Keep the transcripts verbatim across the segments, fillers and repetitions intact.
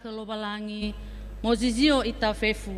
Khö Lowalangi, mozizio ita fefu.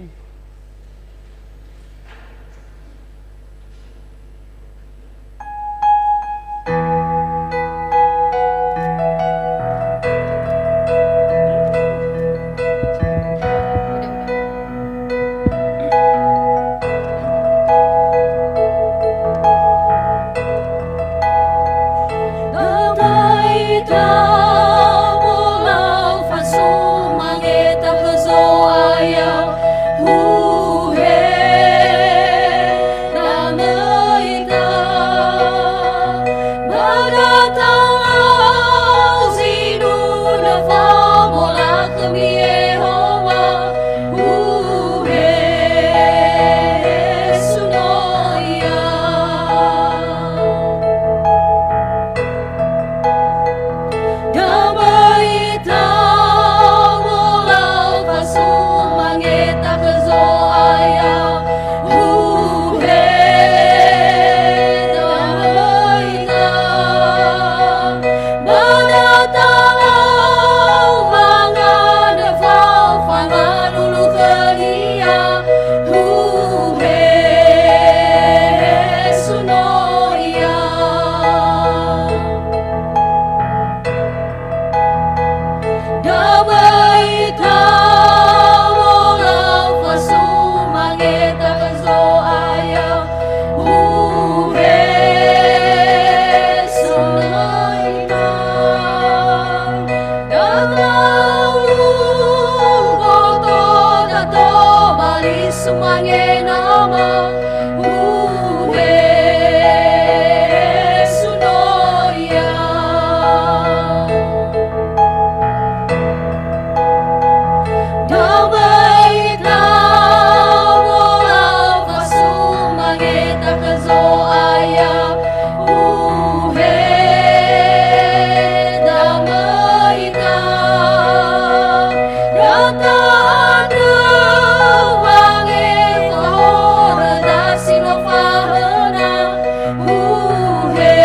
Uhe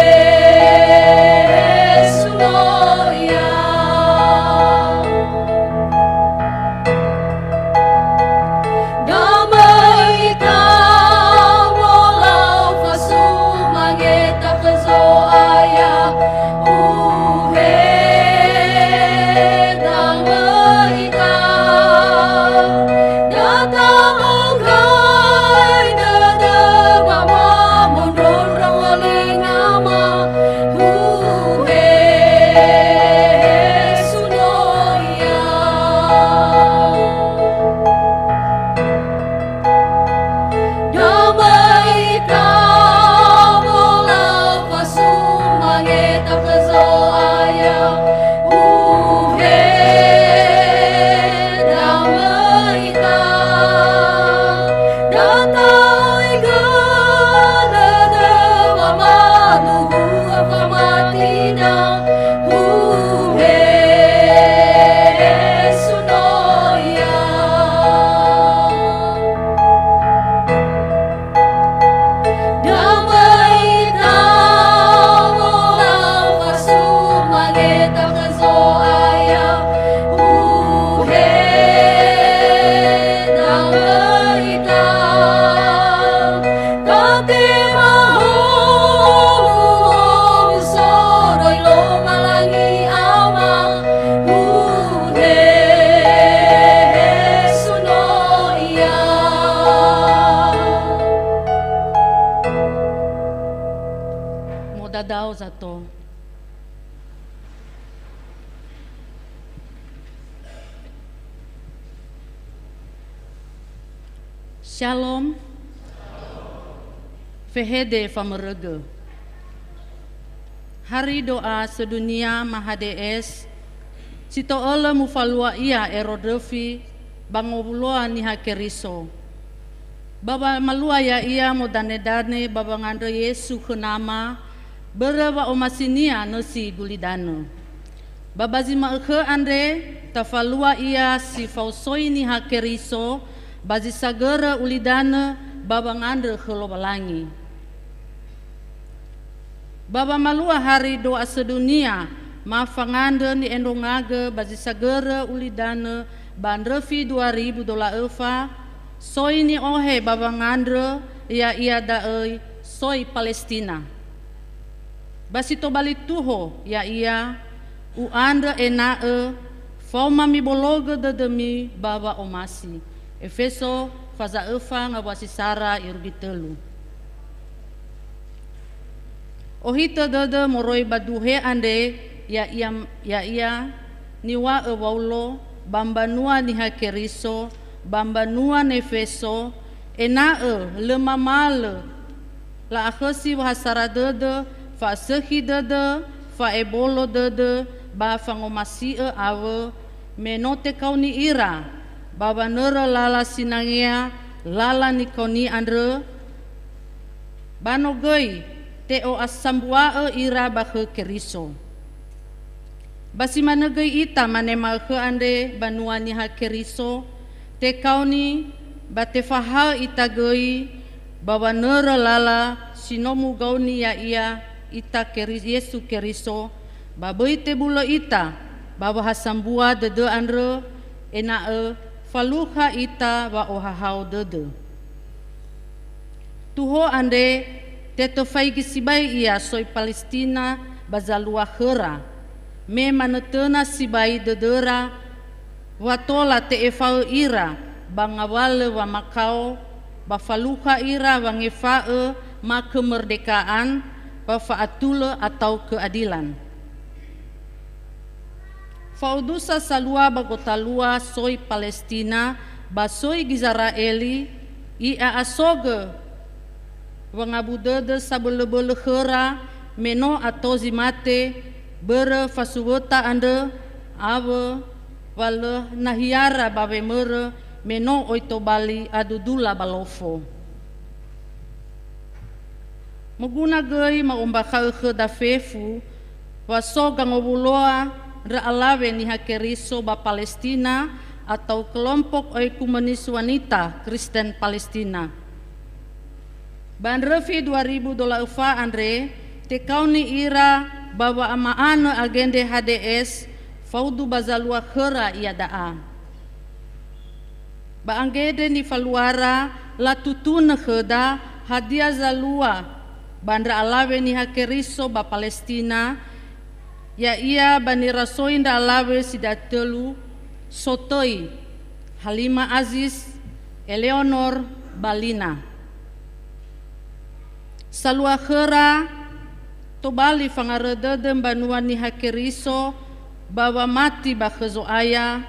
sunoya. Damai ita wolau fasumange ta khö Zo'aya. Uhe damai ita. Da ta'ogai dödö ba mamondrondrao li Nama. Uhe sunoya. Damai ita wolau fasumange ta khö Zo'aya. Uhe damai ita. Da ta'oigö dödö wamaduhua famatina. Uhe sunoya. Damai ita wolau fasumange ta khö Zo'aya. Uhe damai ita. Tatema howu soroi Lowalangi Ama. Uhe sunoya. Modadao zato. Shalom. Fehede famörögö. Hari Doa Sedunia ma H D S, si to'ölö mufalua ia ero ndröfi ba ngowuloa Niha Keriso. Ba wamalua ya'ia modanedane ba wangandrö Yesu khö Nama, börö wa'omasinia nösi gulidanö. Ba ba zi ma'ökhö andre, tafalua ia si faosoi Niha Keriso ba zi sagörö ulidanö ba wangandrö khö Lowalangi. Ba wamalua Hari Doa Sedunia ma fangandrö ni'endrongagö ba zi sagörö ulidanö ba ndröfi dua ribu dola öfa, soi ni'ohe ba wangandrö, ya'ia da'ö soi Palestina. Ba si tobali tuho ya'ia, u'andrö ena'ö faoma mibologö dödömi ba wa'omasi. Efeso faza öfa ngawua si sara irugi tölu. Ohitö dödö moroi ba duhe andre, ya'ia, ya'ia niŵa'ö Waulo ba mbanua Niha Keriso ba mbanua Nefeso, ena'ö lö mamalö la'akhösi wahasara dödö, fa'asökhi dödö, fa'ebolo dödö, ba fangomasi'ö awö, me no tekaoni ira ba wanörö lala sinangea lala nikaoni andrö, ba no göi te'o'asambua'ö ira ba khö Keriso. Ba si manö göi ita mane ma'ökhö andre banua Niha Keriso, tekaoni ba tefahaö ita göi ba wanörö lala si no mugaoni ya'ia ita Keri-, Yesu Keriso, ba böi tebulö ita ba wahasambua dödö andrö, ena'ö falukha ita wa'ohahau dödö. Tuho andre, tetöfaigi sibai ia soi Palestina ba zalua khöra, me manötöna sibai dödöra wa tola te'efa'ö ira ba ngawalö wamakao, ba falukha ira wangefa'ö ma kemerdekaan, ba fa'atulö atau keadilan. Fa'udusa salua ba gotalua soi Palestina ba soi Gizera'eli, i'a'asogö wangabu dödö sabölöbölö khöra me no ato zi mate börö fasuwöta andrö, awö wa lö nahiara ba wemörö me no oi tobali adudula ba lofo. Moguna göi ma'ombakha'ö khöda fefu wa so gangowuloa ndra alawe Niha Keriso ba Palestina atau kelompok ekumenis wanita Kristen Palestina. Ba ndröfi dua ribu dola öfa andre, tekaoni ira ba wa'ama'anö agendre H D S faudu ba zalua khöra iada'a. Ba agendre nifaluara latutunö khöda hadia zalua ba ndra alawe Niha Keriso ba Palestina, ya'ia ba nirasoi ndra alawe si datölu sotöi, Halima Aziz, Eleonor, ba Lina. Salua khöra, tobali fangarö dödö mbanua Niha Keriso ba wamati ba khö Zo'aya,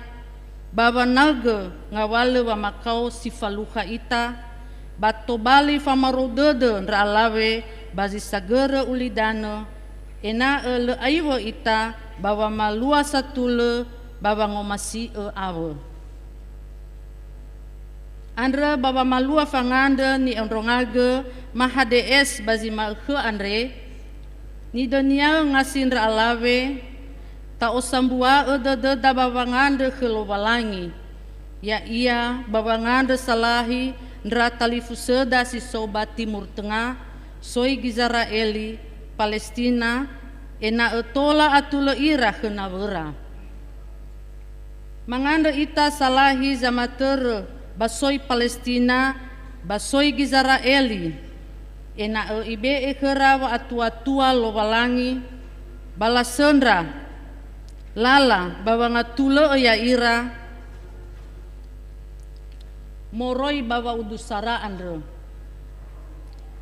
ba wanaögö ngawalö wamakao si falukha ita, ba tobali famarou dödö ndra alawe ba zi sagörö ulidanö, ena'ö lö aiw̃ö ita ba wamalua satulö ba wangomasi'ö awö. Andrö ba wamalua fangandrö ni'ondrongagö ma H D S ba zi ma'ökhö andre, nidöniaö ngasi ndra alawe, ta'osambua'ö dödöda ba wangandrö khö Lowalangi, ya'ia ba wangandrö salahi ndra talifusöda si so ba Timur Tengah, soi Gizera'eli, Palestina, ena'ö tola atulö ira khö nawöra. Mangandrö ita salahi zamatörö ba soi Palestina, ba soi Gizera'eli, ena'ö ibe'e khöra wa'atuatua Lowalangi, ba lasöndra lala ba wangatulö'ö ya'ira moroi ba wa'udusara andrö.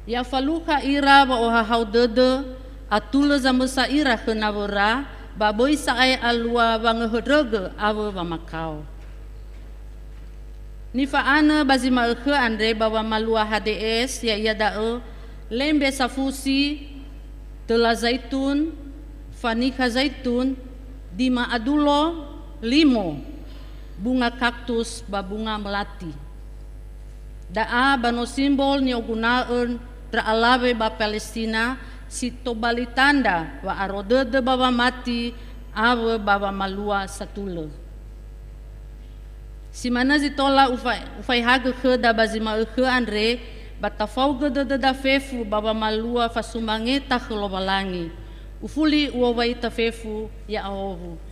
Ya falukha ira wa'ohahau dödö, atulö zamösa ira khö nawöra, ba böi sa'ae alua wangöhöndrögö awö wamakao. Nifa'anö ba zi ma'ökhö andre ba wamalua H D S, ya'ia da'ö, lembe safusi, töla zaitun, fanikha zaitun, dima adulo, limo, bunga kaktus, ba bunga melati. Da'a ba no simbol ni'oguna'ö ndra alawe ba Palestina si tobali tandra wa'aro dödö ba wamati awö ba wamalua satulö. Si manö zi tola ufa-, ufaehagö khöda ba zi ma'ökhö andre, ba tafaogö dödöda fefu ba wamalua fasumangeta khö Lowalangi. Ufuli u'owai ita fefu, ya'ahowu.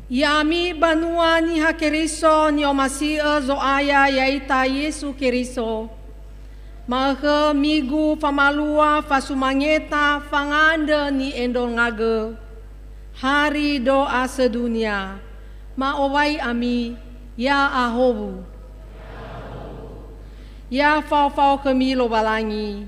Ya'ami banua Niha Keriso ni'omasi'ö Zo'aya ya'ita Yesu Keriso. Ma'ökhö migu famalua fasumangeta fangandrö ni'endrongagö. Hari doa sedunia, ma'owai ami, ya'ahowu. Ya fao-fao khömi Lowalangi.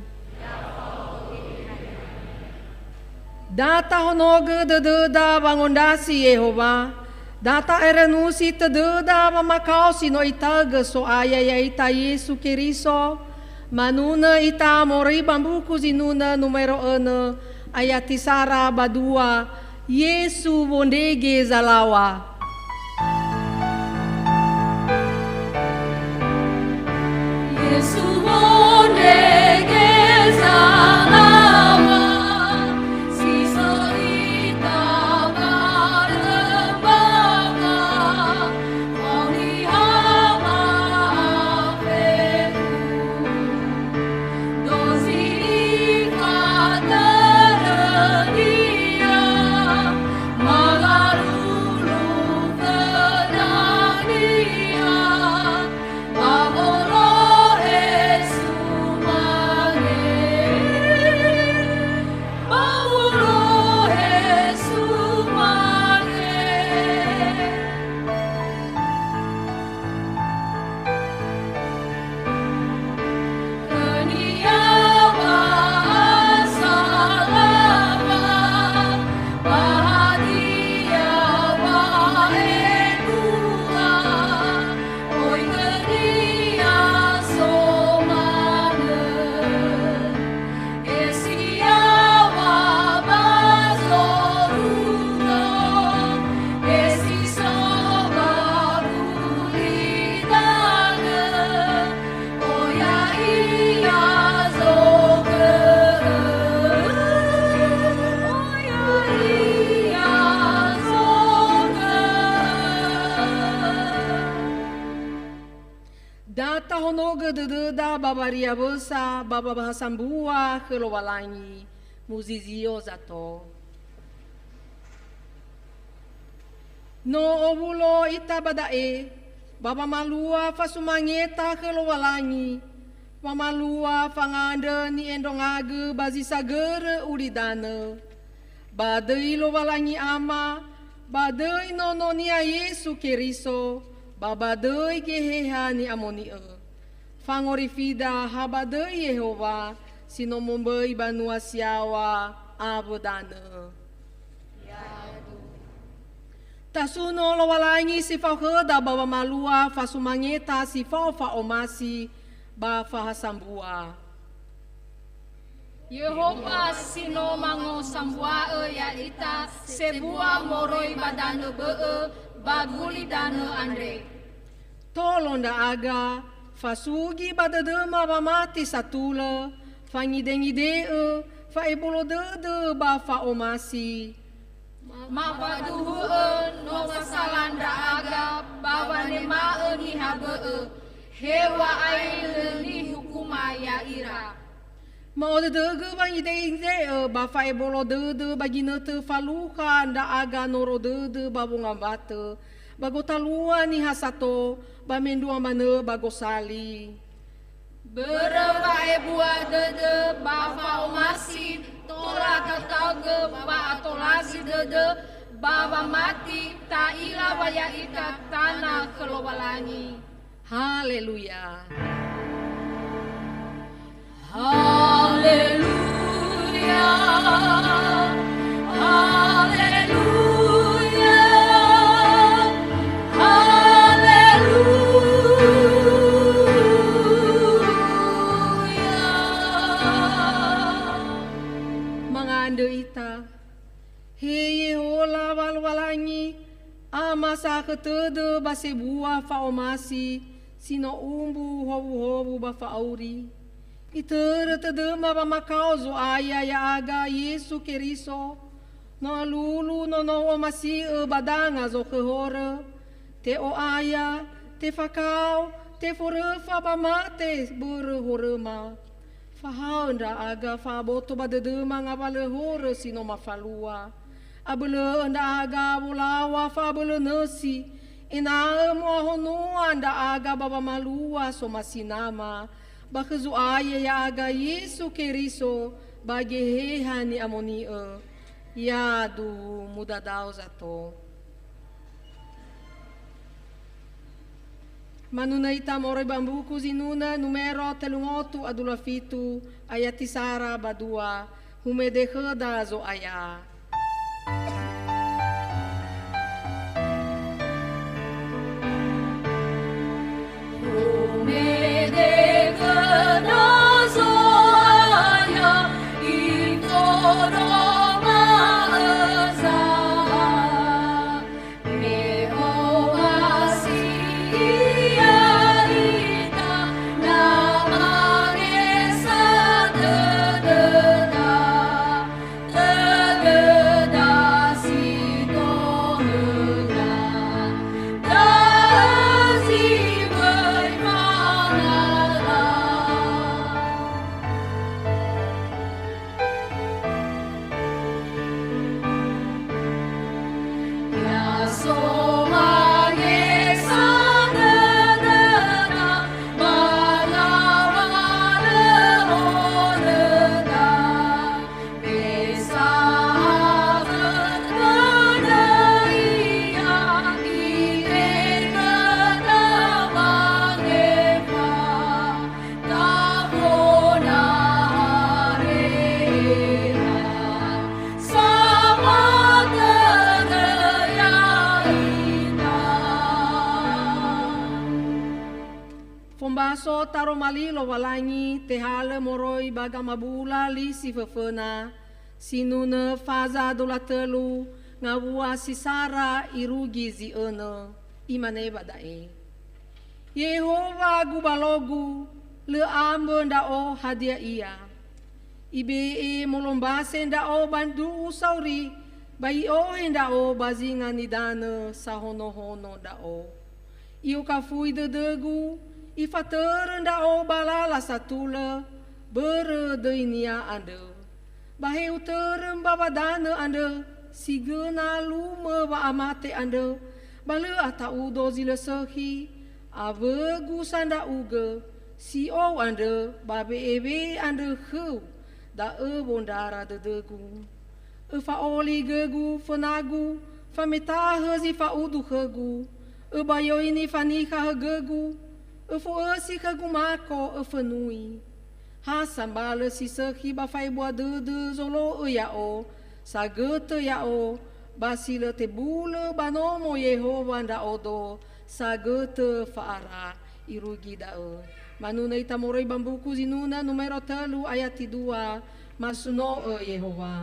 Da tahonogö dödöda wangondrasi Yehowa, da ta'erenusi tödöda wamakao si no itaögö So'aya ya'ita Yesu Keriso, manunö ita moroi ba mbuku zinunö numero önö, ayati sara ba dua, Yesu wondrege zalaŵa. Yesu wondrege zalaŵa, si so ita barömbangan, fao niha ba fefu. Dozi ifatörönia, mangalulu fönania, ba wolohe Gõ dödöda ba wariawösa ba, ba, ba ha sambua khö Lowalangi, muzizio zato. No owulo ita ba da'e, ba wamalua fasumangeta khö Lowalangi, wamalua fangandrö ni'endrongagö ba zi sagörö ulidanö. Ba döi Lowalangi Ama, ba döi Nono-Nia Yesu Keriso, ba ba döi Geheha Ni'amoni'ö. Fangorifida ha ba döi Yehowa, si no momböi banua si yaŵa awö danö. Tasuno Lowalangi si fao khöda ba wamalua fasumangeta si fao fa'omasi ba fahasambua. Yehowa si no mangosambua'ö ya'ita sebua moroi ba danö bö'ö ba gulidanö andre. Tolo ndra'aga, fasugi ba dödöma wamati satulö, fangidengide'ö, fa'ebolo dödö ba fa'omasi. Mafaduhu'ö no fasala ndra'aga ba wanema'ö niha bö'ö, heŵa'ae lö nihukuma ya'ira. Ma'odödögö wangidengide'ö ba fa'ebolo dödö ba ginötö falukha ndra'aga noro dödö ba wongambatö, ba gotalua niha sato, ba mendrua manö ba gosali. Börö wa'ebua dödö ba fa'omasi tola tataogö wa'atolazi dödö ba wamati ta'ila wa ya'ita tana khö Lowalangi. Haleluya. Haleluya. Haleluya. Haleluya. Mangandrö ita. He Yehowa Lowalangi, Ama sakhö tödö ba sebua fa'omasi si no umbu howuhowu ba fa'auri. Itörö tödöma wamakao Zo'aya ya'aga Yesu Keriso, no alulu nono u'omasi'ö ba danga zokhö horö, te'o'aya, tefakao, teforöfa ba mate börö horöma. Fahaö ndra'aga fa'aboto ba dödöma ngawalö horö si no mafalua. Abölö'ö ndra'aga wolaŵa fa'abölö nösi, ena'ö mo'ahonoa ndra'aga ba wamalua somasi Nama, ba khö Zo'aya ya'aga Yesu Keriso, ba Geheha Ni'amoni'ö. Yadu mudadao zato. Manunö ita moroi ba mbuku Zinunö numero telungotu a dua fitu, ayati sara ba dua, humede khöda Zo'aya. Humede khöda Zo'aya, iforoma'ö za'a. Me omasi ia ita, na mangesa dödöda, dödöda si tohöra, da'ö zi möi fangala. Ya so mangesa dödöda, ba ngawalö horöda, me sahakhö dödö ia, ibe'e khöda wangefa. Fombaso taroma li Lowalangi, tehalö moroi ba gamabula li si föföna, sinunö faza dula tölu, ngawua si sara irugi zi önö. Imane ba da'e, Yehowa gubalogu, lö ambö ndra'o hadia ia. Ibe'e molombase ndra'o ba ndru'u sauri, ba i'ohe ndra'o ba zinga nidanö sahonohono ndra'o. I'okafui dödögu, Ifatõrõ ndra'o ba lala satulõ bõrõ dõinia andrõ. Ba heu tõrõ mbawa danõ andrõ si gõna lumõ wa'amate andrõ, ba lõ ata'udo zi lõ sõkhi, awõgu sa ndra'ugõ, si ou andrõ ba we'ewe andrõ khõu, da'õ wondrara dõdõgu. Õfa'oli gõgu fõnagu, fametahõ zi fa'udu khõgu, õbayoi nifanikha hõgõgu, õfo'ösi khõgu mako õfönui. Ha sambalõ si sõkhi ba fa'ebua dödö zolo'ö ya'o, sagötö ya'o, ba si lö tebulö ba nomo Yehowa ndra'odo, sagötö fa'ara irugi da'ö. Manunö ita moroi ba mbuku Zinunö numero tölu ayati dua, masuno'ö Yehowa.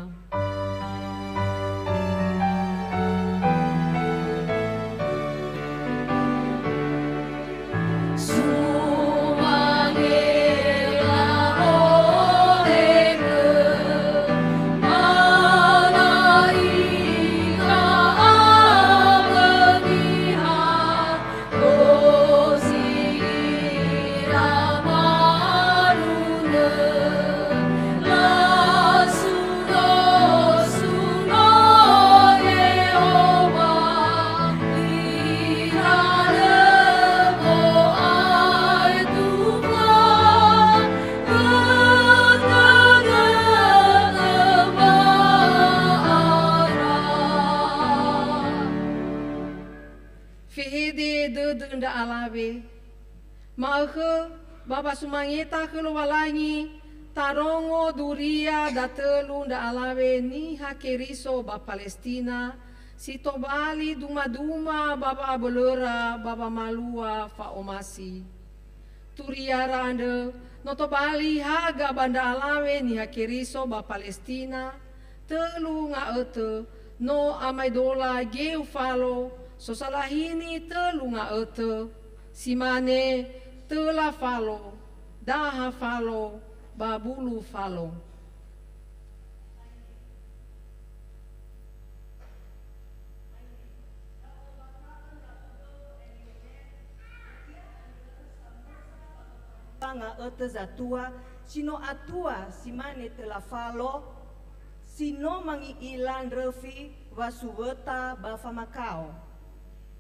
Fehede dödö ndra alawe. Ma'ökhö, ba wasumangeta khö Lowalangi, tarongo duria datölu ndra alawe niha Keriso ba Palestina, si tobali dumaduma ba wa'abölöra ba wamalua fa'omasi. Turiara andrö, no tobali haga ba ndra alawe niha Keriso ba Palestina, tölu nga'ötö, no amaedola geu falo, sosalahini tölu nga'ötö, si mane töla falo, daha falo, ba bulu falo. Nga'ötö zatua, si no atua, si mane töla falo, si no mangi'ila ndröfi wasuwöta ba famakao.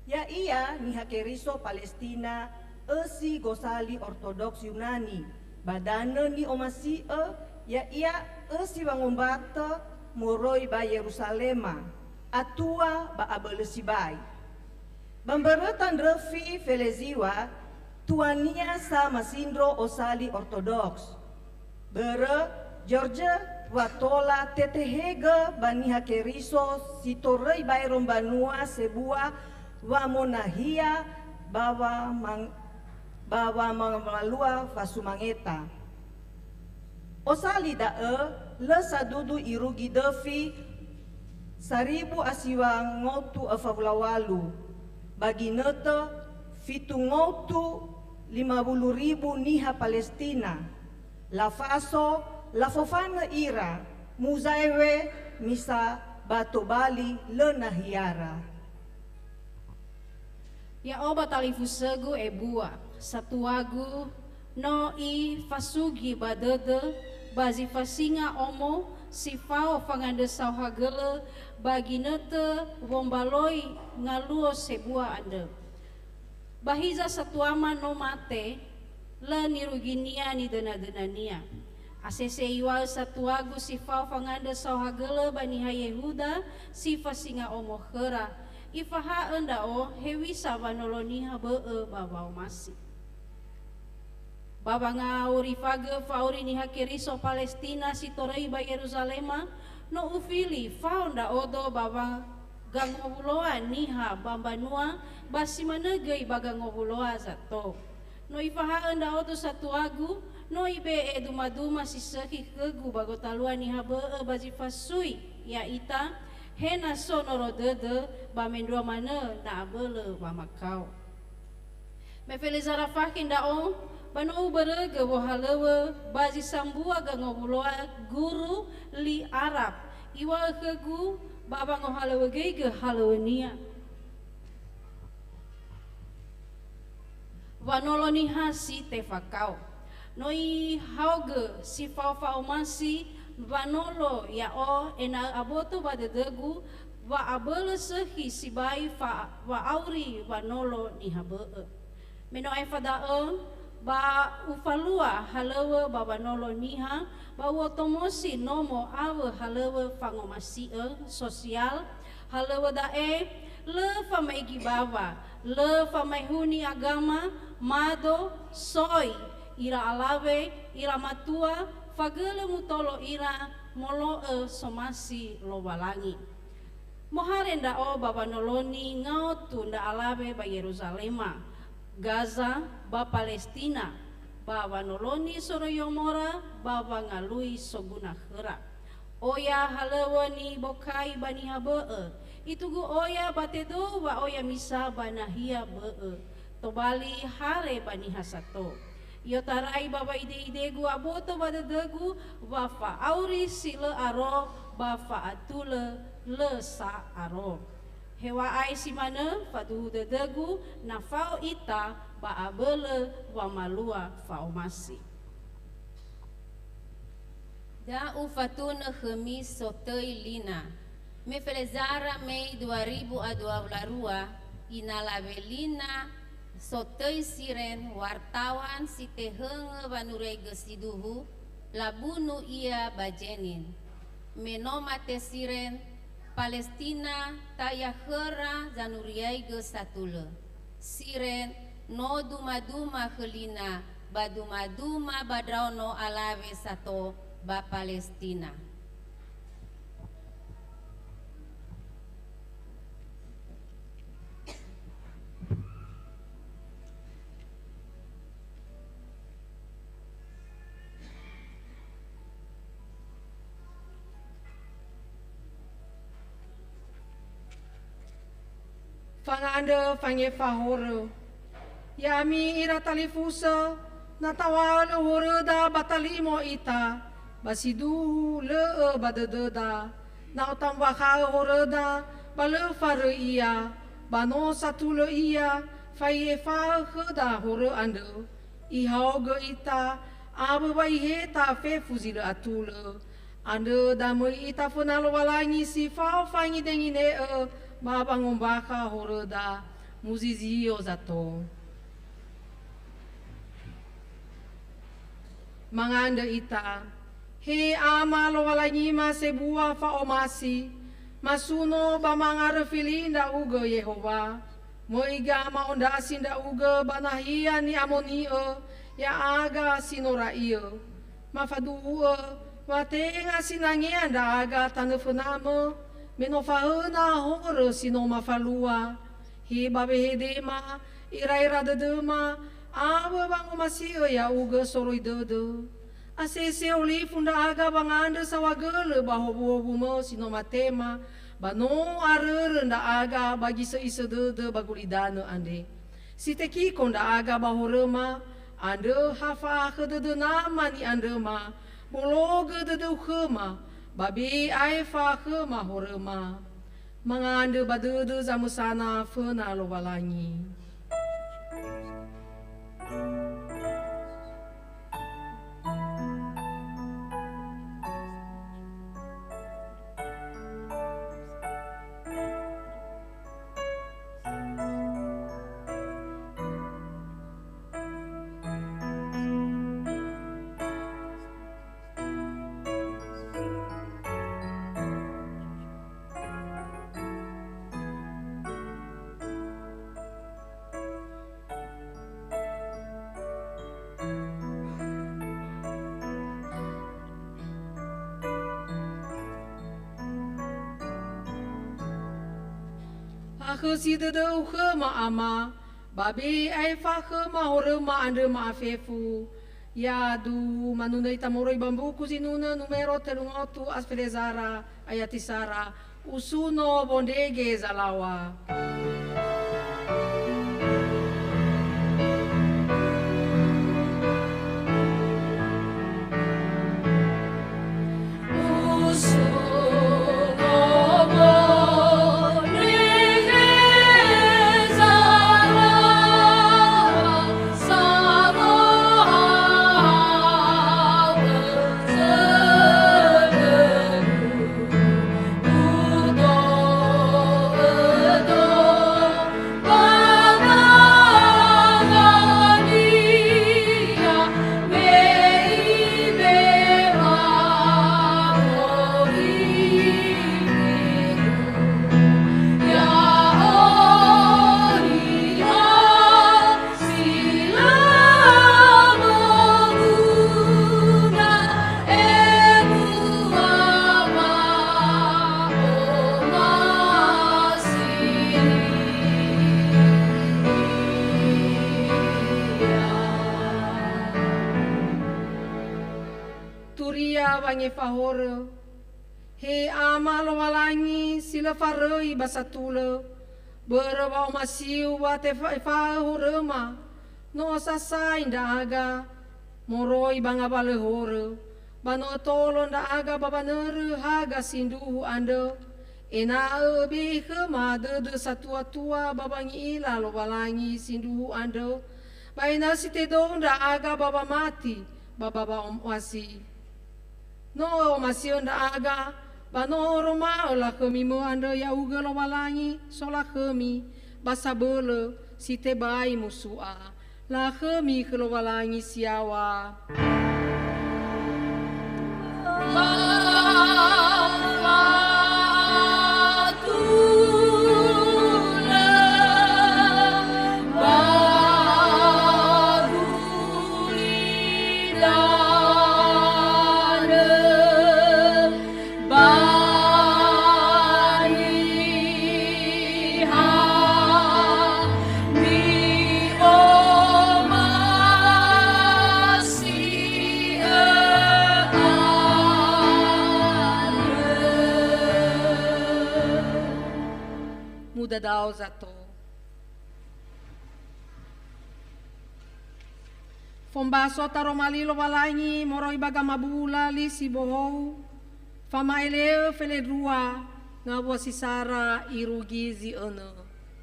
Ya'ia niha Keriso Palestina, ösi gosali Ortodoks Yunani, ba danö ni'omasi'ö, ya'ia ösi wangombatö moroi ba Yeruzalema, atua ba abölö sibai. Ba mböröta ndröfi feleziwa, tuania sa masindro osali Ortodoks. Börö, George wa tola tetehegö ba niha Keriso si toröi baero mbanua sebua wamonahia ba wamang-, ba wamalua fasumangeta. Osali da'ö lö sadudu irugi döfi saribu a siwa ngotu öfa wulu a walu, ba ginötö fitu ngotu lima wulu ribu niha Palestina. Lafaso, lafofanö ira, muzaewe misa ba tobali lö nahiara. Ya'o ba talifusögu ebua, satuagu, no ifasugi ba dödö, ba zi fasinga omo, si fao fangandrö saohagölö, ba ginötö wombaloi ngaluo sebua andrö. Ba hiza satuama no mate, lö niruginia nidönadönania. Asese iŵa'ö satuagu si fao fangandrö saohagölö ba niha Yehuda si fasinga omo khöra. Ifaha'ö ndra'o hewisa wanolo niha bö'ö ba wa'omasi. Ba wanga'aurifagö fa'auri niha Keriso Palestina si toröi ba Yeruzalema, no ufili fao ndra'odo ba wa-, gangowuloa niha ba mbanua, ba si manö göi ba gangowuloa zato. No ifaha'ö ndra'odo satuagu, no ibe'e dumaduma si sökhi khögu ba gotalua niha bö'ö ba zi fasui ya'ita, he na so noro dödö ba mendrua manö na abölö wamakao. Me felezara fakhe ndra'o, ba no ubörögö wohalöŵö ba zi sambua gangowuloa guru li Arab, iŵa'ö khögu ba wangohalöŵögöigö halöŵönia. Wanolo niha si tefakao. No ihaogö si fao fa'omasi wanolo ya'o ena'ö aboto ba dödögu wa abölö sökhi sibai fa-, wa'auri wanolo niha bö'ö. Me no aefa da'ö, ba ufalua halöŵö ba wanolo niha, ba u'otomosi nomo awö halöŵö fangomasi'ö sosial. Halöŵö da'e, lö famaigi bawa, lö famaehuni agama, mado, soi, ira alawe, ira matua, fagölö mutolo ira molo'ö somasi Lowalangi. Mohare ndra'o ba wanoloni ngaotu ndra alawe ba Yeruzalema, Gaza, ba Palestina, ba wanoloni soroi Yomora, ba wangalui soguna khöra. Oya halöŵö nibokai ba niha bö'ö, itugu oya ba tedou wa'oya misa ba nahia bö'ö, tobali hare ba niha sato. I'otarai ba wa'ide'idegu aboto ba dödögu wa fa'auri si lö aro ba fa'atulö lö sa aro. Heŵa'ae si manö faduhu dödögu na fao ita ba abölö wamalua fa'omasi. Da ufatunö khömi sotöi lina. Me felezara Mei dua ribu a dua wulu a rua, inalawe lina sotöi Siren wartawan si tehöngö wanuriaigö siduhu, labunu ia ba Jenin. Me no mate Siren, Palestina taya khöra zanuriaigö satulö. Siren no dumaduma khölina ba dumaduma ba ndraono alawe sato ba Palestina. Fangandrö fangefa horö. Ya'ami ira talifusö, na tawalö horöda ba talimo ita, ba siduhu lö'ö ba dödöda. Na otambakhaö horöda, ba lö faröi ia, ba no satulö ia, fa'efa'ö khöda horö andrö. Ihaogö ita, awö wa iheta fefu zi lö atulö. Andrö da möi ita föna Lowalangi si fao fangidengine'ö ba wangombakha horöda, muzizio zato. Mangandrö ita. He Ama Lowalangima sebua fa'omasi, masuno ba mangaröfi li ndra'ugö Yehowa. Möi gamaondrasi ndra'ugö ba nahia ni'amoni'ö ya'aga si no ra'iö. Mafaduhu'ö wa tenga sinangea ndra'aga tanö fönamö, me no fahöna horö si no mafalua. He ba wehedema, iraira dödöma, awö wangomasi'ö ya'ugö soroi dödö. Asese olifu ndra'aga wangandrö saohagölö ba howuhowumö si no matema, ba no arörö ndra'aga ba gisö'isö dödö ba gulidanö andre. Si tekiko ndra'aga ba horöma, andrö ha fa'akhö dödö Nama ni'andröma, bologö dödöu khöma, ba be aefa khöma horöma. Mangandrö ba dödö zamösana föna Lowalangi. Akhösi dödöu khöma, Ama, ba be aefa khöma horöma andrö ma'afefu. Yadu, manunö ita moroi ba mbuku zinunö numero telungotu, Asfelezara, ayati sara, usuno wondrege zalaŵa. Usuno wondrege zalaŵa. wangefa horö. He Ama Lowalangi si lö faröi ba satulö, börö wa'omasiu wa tefa-, tefaefa'ö horöma, no osasai ndra'aga moroi ba ngawalö horö, ba no ötolo ndra'aga ba wanörö haga sindruhu andrö, ena'ö öbe'e khöma dödö satuatua ba wangi'ila Lowalangi sindruhu andrö, ba ena'ö si tedou ndra'aga ba wamati ba ba wa'omasi. No ö'omasi'ö ndra'aga, ba no oroma'ö lakhömi-Mö andrö ya'ugö Lowalangi solakhömi, ba sabölö si tebai musu'a. Lakhömi khö Lowalangi si yaŵa. Ba niha ni'omasi'ö andrö. Mudadao zato. Fombaso taroma li Lowalangi moroi ba gamabula li si bohou, fama'ele'ö felendrua ngawua si sara irugi zi önö.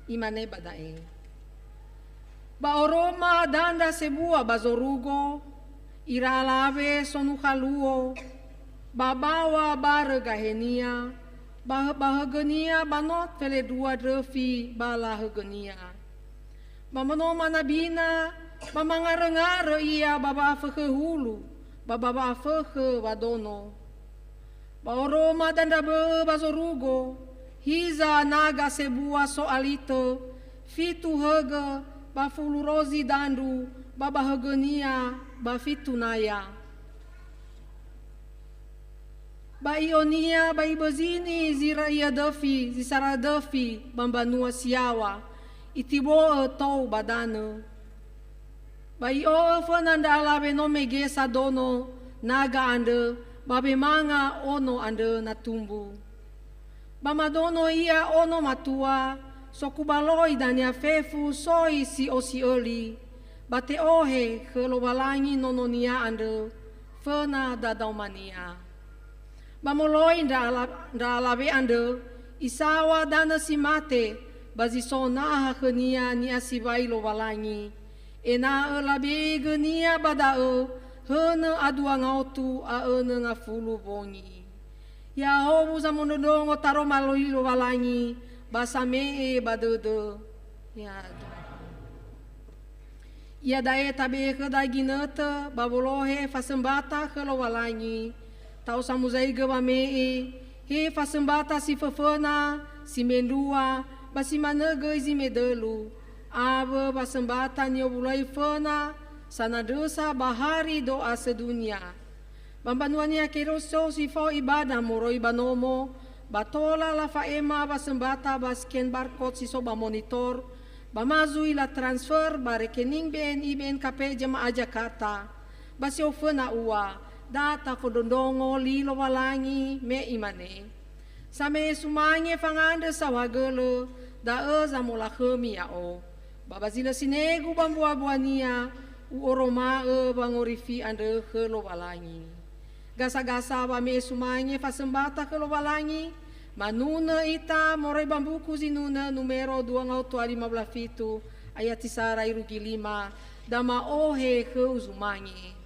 Imane ba da'e, ba oroma dandra sebua ba zorugo, ira alawe sonukha luo, ba baŵa barö gahenia, ba hö-, ba högönia ba no felendrua ndröfi ba lahögönia. Ba no manabina, ba mangaröngarö ia ba wa'afökhö hulu, ba ba wa'afökhö wadono. Ba oroma dandra bö'ö ba zorugo, hiza naga sebua so alitö, fitu högö, ba fulu rozi dandru, ba ba högönia ba fitu naya. Ba i'onia ba ibözini zi raia döfi, zi sara döfi ba mbanua si yaŵa, itibo'ö tou ba danö. Ba i'o'ö föna ndra alawe no mege sadono naga andrö, ba wemanga ono andrö na tumbu. Ba madono ia ono matua, sokubaloi dania fefu soi si osi'öli, ba te'ohe khö Lowalangi nononia andrö föna dadaomania. Ba moloi ndra ala-, ndra alawe andrö, isaŵa danö si mate, ba zi so naha khönia ni'asiwai Lowalangi, ena'ö labe'e gönia ba da'ö hönö a dua ngaotu a önö ngafulu wongi. Ya'ahowu zamondrondrongo taroma li Lowalangi, ba same'e ba dödö. Ya Tuhan. Iada'e tabe'e khöda ginötö ba wolohe fasömbata khö Lowalangi. Ta'osamuzaigö wame'e, he fasömbata si föföna, si mendrua, ba si manö göi zi medölu. Awö fasömbata ni'owuloi föna, sanandrösa ba hari doa sedunia. Ba mbanua-Nia Keriso si fao ibada moroi ba nomo, ba tola lafa'ema wasömbata ba scan barcode si so ba monitor, ba ma zui latransfer ba rekening B N I B N K P Jemaah Jakarta. Ba si oföna ua, da tafondrondrongo li Lowalangi me imane, Same'e sumange fangandrö saohagölö, da'ö zamolakhömi ya'o. Ba ba zi lö sinegu ba mbuabuania, u'oroma'ö wangorifi andrö khö Lowalangi. Gasa-gasa wame'e sumange fasömbata khö Lowalangi, manunö ita moroi ba mbuku Zinunö numero dua ngaotu a lima wulu a fitu, ayat si sara irugi lima, da ma'ohe khöu zumange.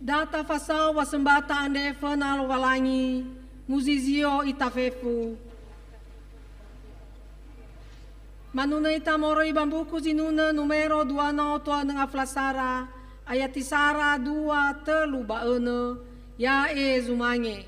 Da tafasao wasembata andre föna Lowalangi, muzizio ita fefu. Manunö ita moroi ba mbuku Zinunö numero dua no toa nönga flasara, ayati sara dua, tölu ba önö, ya'e zumange.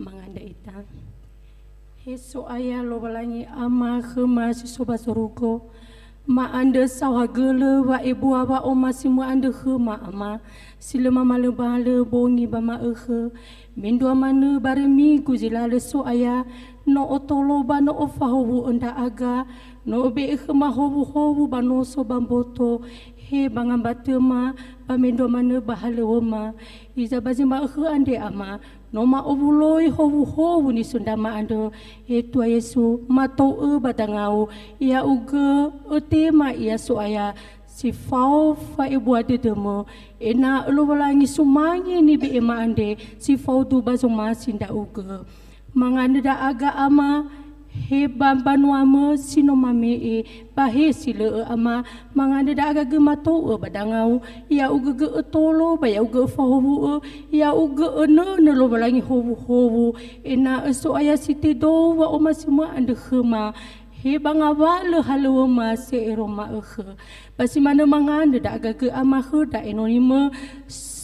Mangandrö ita. He So'aya Lowalangi Ama khöma si so ba zorugo, ma'andrö saohagölö wa'ebua wa'omasimö andrö khöma Ama, si lö mamalöbalö bongi ba ma'ökhö, mendrua manö barömigu zi lalö So'aya, no otolo ba no ofahowu'ö ndra'aga, no obe'e khöma howuhowu ba noso ba mboto, he ba ngambatöma, ba mendrua manö ba halöŵöma. Hiza ba zi ma'ökhö andre Ama, no ma'owuloi howuhowu nisöndrama andrö, he Tua Yesu, matou'ö ba dangau, ya'ugö ötema ia So'aya, si fao fa'ebua dödömö, ena'ö Lowalangi sumange nibe'ema andre si faudu ba zomasi ndra'ugö. Mangandrö ndra'aga Ama, he ba mbanuamö si no mame'e, ba he si lö'ö Ama, mangandrö ndra'aga göi matou'ö ba dangau, ya'ugö gö ötolo, ba ya'ugö öfahowu'ö, ya'ugö önönö Lowalangi howuhowu, ena'ö So'aya si tödou wa'omasimö andrö khöma, he ba ngawalö halöŵöma se'ero ma'ökhö. Ba si manö mangandrö ndra'aga göi Ama khö ndra enonimö, s-,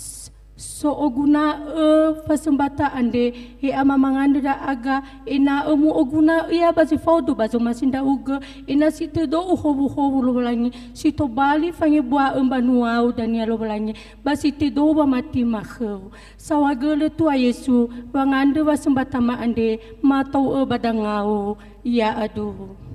so'oguna'ö fasömbata andre, he Ama mangandrö ndra'aga, ena'ö mu'oguna'ö ia ba zi faudu ba zomasi ndra'ugö, ena'ö si tödou howuhowu Lowalangi, si tobali fangebua'ö mbanuau dania Lowalangi, ba si tödou wamati ma khöu. Saohagölö Tua Yesu, wangandrö wasömbatama andre, matou'ö ba dangau, ya'aduhu.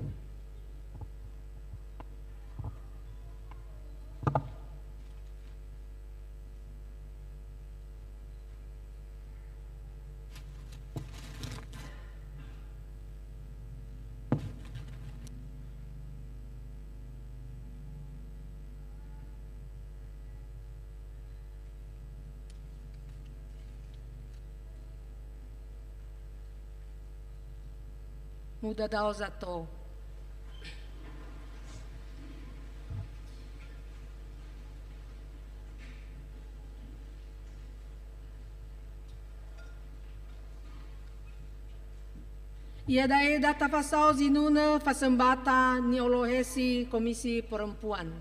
Mudadao zato. Iada'e da tafasao zinunö fasömbata ni'olohesi Komisi Perempuan.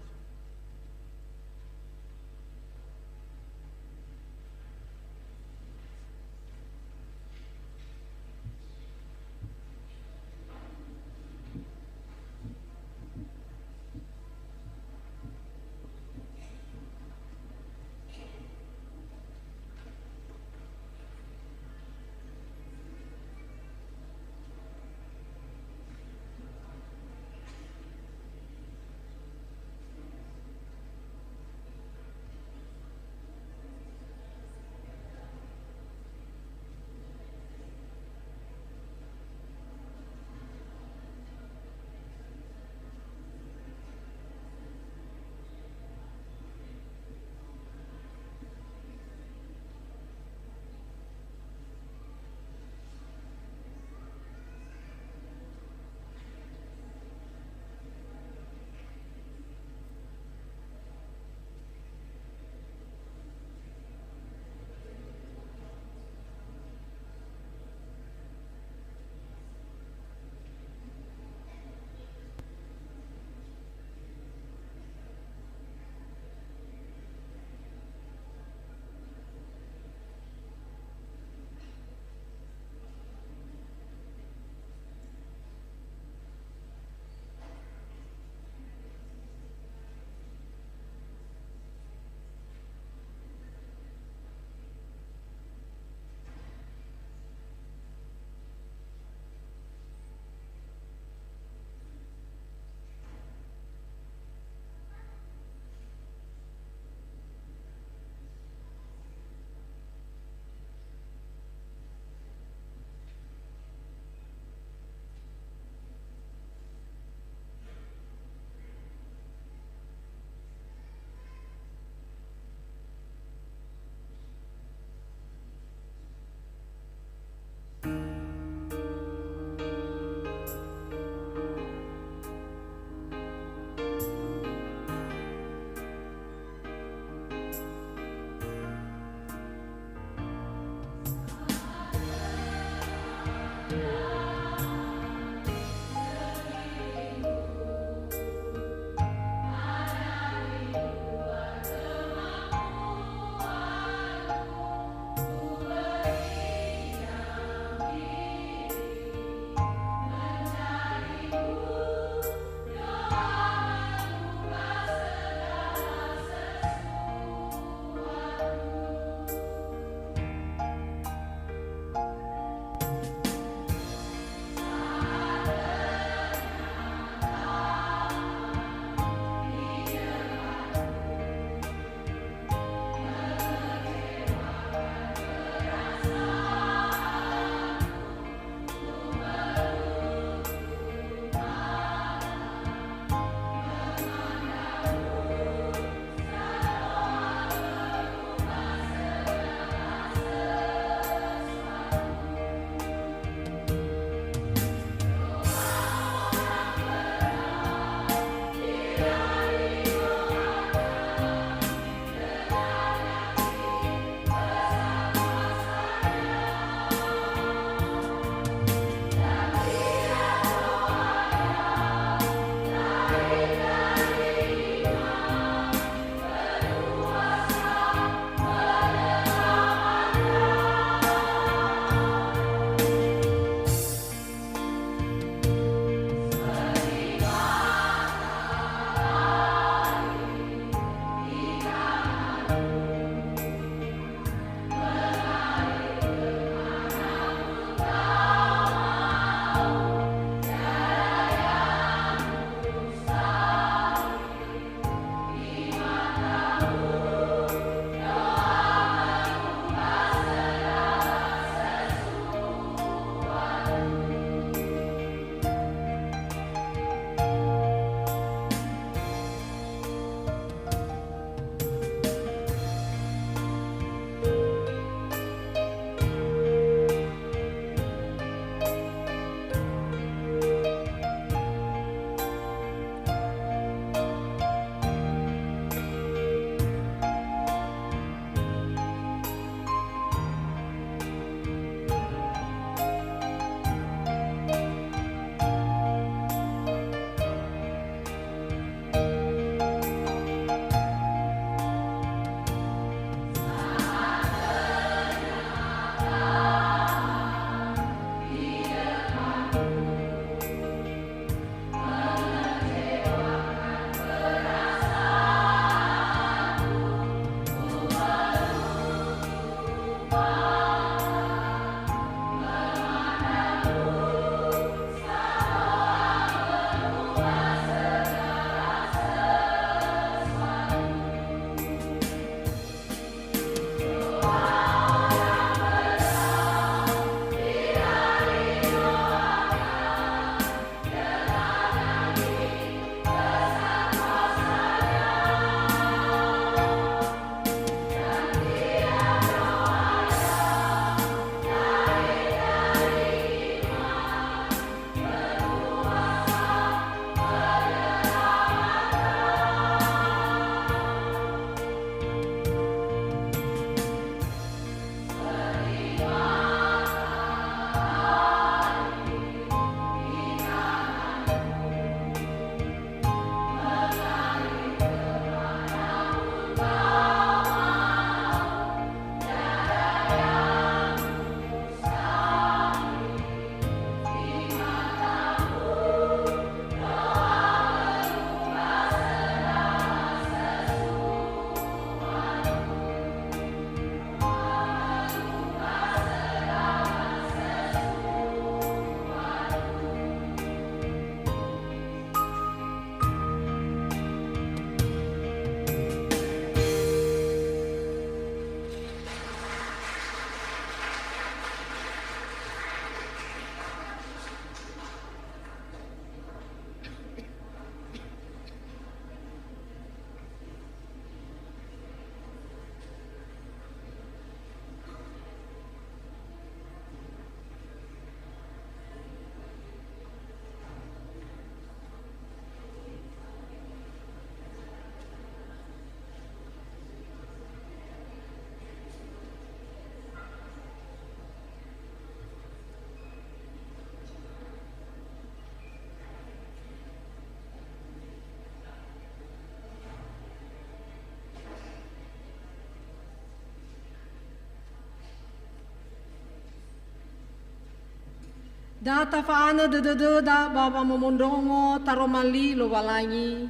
Da tafa'anö dödödöda ba wamomondrongo taroma li Lowalangi.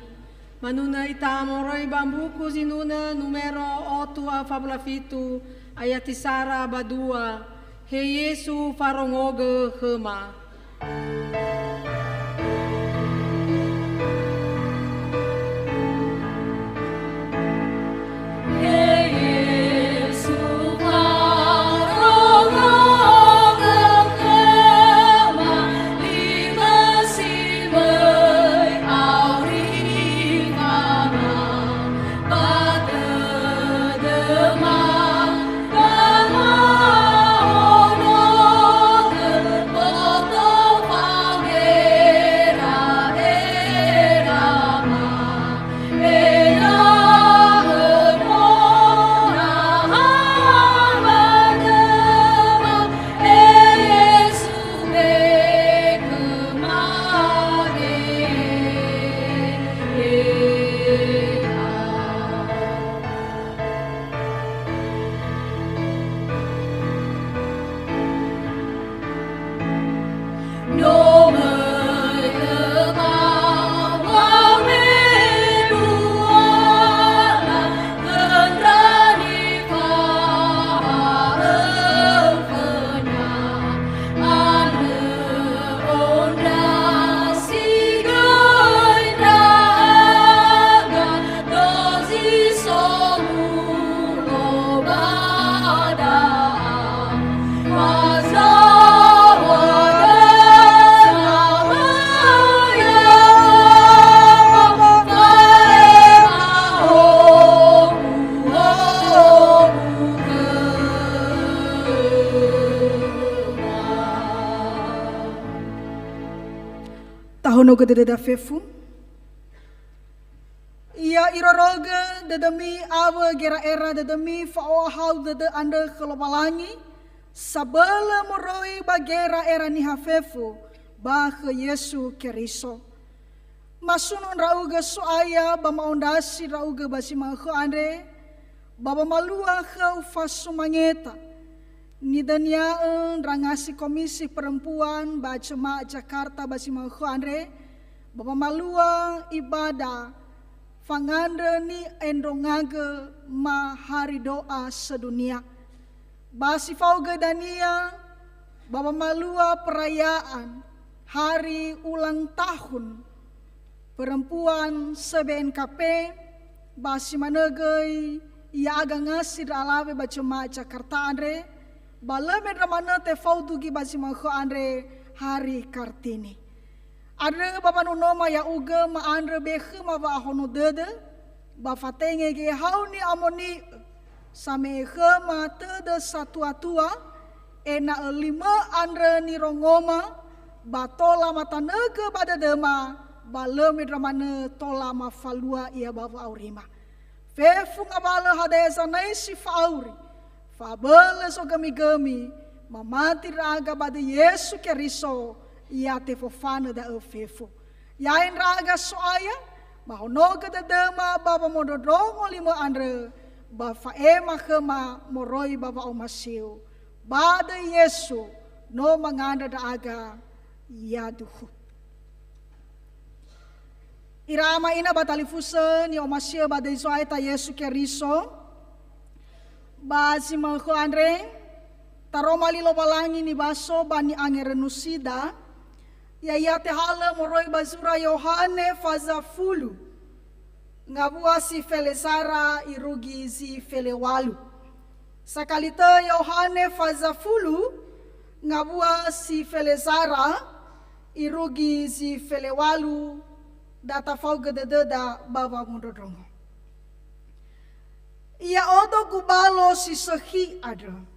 Manunö ita moroi ba mbuku zinunö numero otu a fabula fitu, ayati sara ba dua. He Yesu, farongogö khöma. Tahonogö dödöda fefu. Ya irorogö dödömi awö gera'era dödömi fa'o'ahau dödö andrö khö Lowalangi, sabölö moroi ba gera'era niha fefu ba khö Yesu Keriso. Masuno ndra'ugö So'aya ba ma'ondrasi ndra'ugö ba zi ma'ökhö andre, ba wamalua khöu fasumangeta. Nidönia'ö ndra ngasi Komisi Perempuan ba Jemaat Jakarta ba zi ma'ökhö andre, ba wamalua ibada fangandrö ni'endrongagö ma hari doa sedunia. Ba si fao göi dania, ba wamalua perayaan hari ulang tahun perempuan se B N K P, ba si manö göi ya'aga ngasi ndra alawe ba Jemaat Jakarta andre, ba lö mendra manö tefaudu göi ba zi ma'ökhö andre hari Kartini. Andrö ba wanonoma ya'ugö ma'andrö be khöma wa'ahono dödö, ba fatenge göi hau ni'amoni'ö, same'e khöma tödö satua-tua, ena'ö limö andrö nirongoma, ba tola matanögö ba dödöma, ba lö mendra manö tola mafalua ia ba wa'aurima. Fefu ngawalö hadia zanaisi fa'auri, fa'abölö zogömigömi, mamati ndra'aga ba döi Yesu Keriso, ya tefofanö da'ö fefu. Ya'e ndra'aga So'aya, mahonogö dödöma ba wamondrondrongo limö andrö, ba fa'ema khöma moroi ba wa'omasiu. Ba döi Yesu, no mangandrö ndra'aga, yaduhu. Ira ama ina ba talifusö ni'omasi'ö ba döi Zo'aya ta Yesu Keriso, ba zi ma'ökhö andre, taroma li Lowalangi nibaso ba ni'angerönusida, ya'ia tehalö moroi ba zura Yohane faza fulu, ngawua si felezara irugi zi felewalu. Sakali tö Yohane faza fulu, ngawua si felezara, irugi zi felewalu, da tafaogö dödöda ba wamondrondrongo. Ya'odo gubalo si sökhi andrö.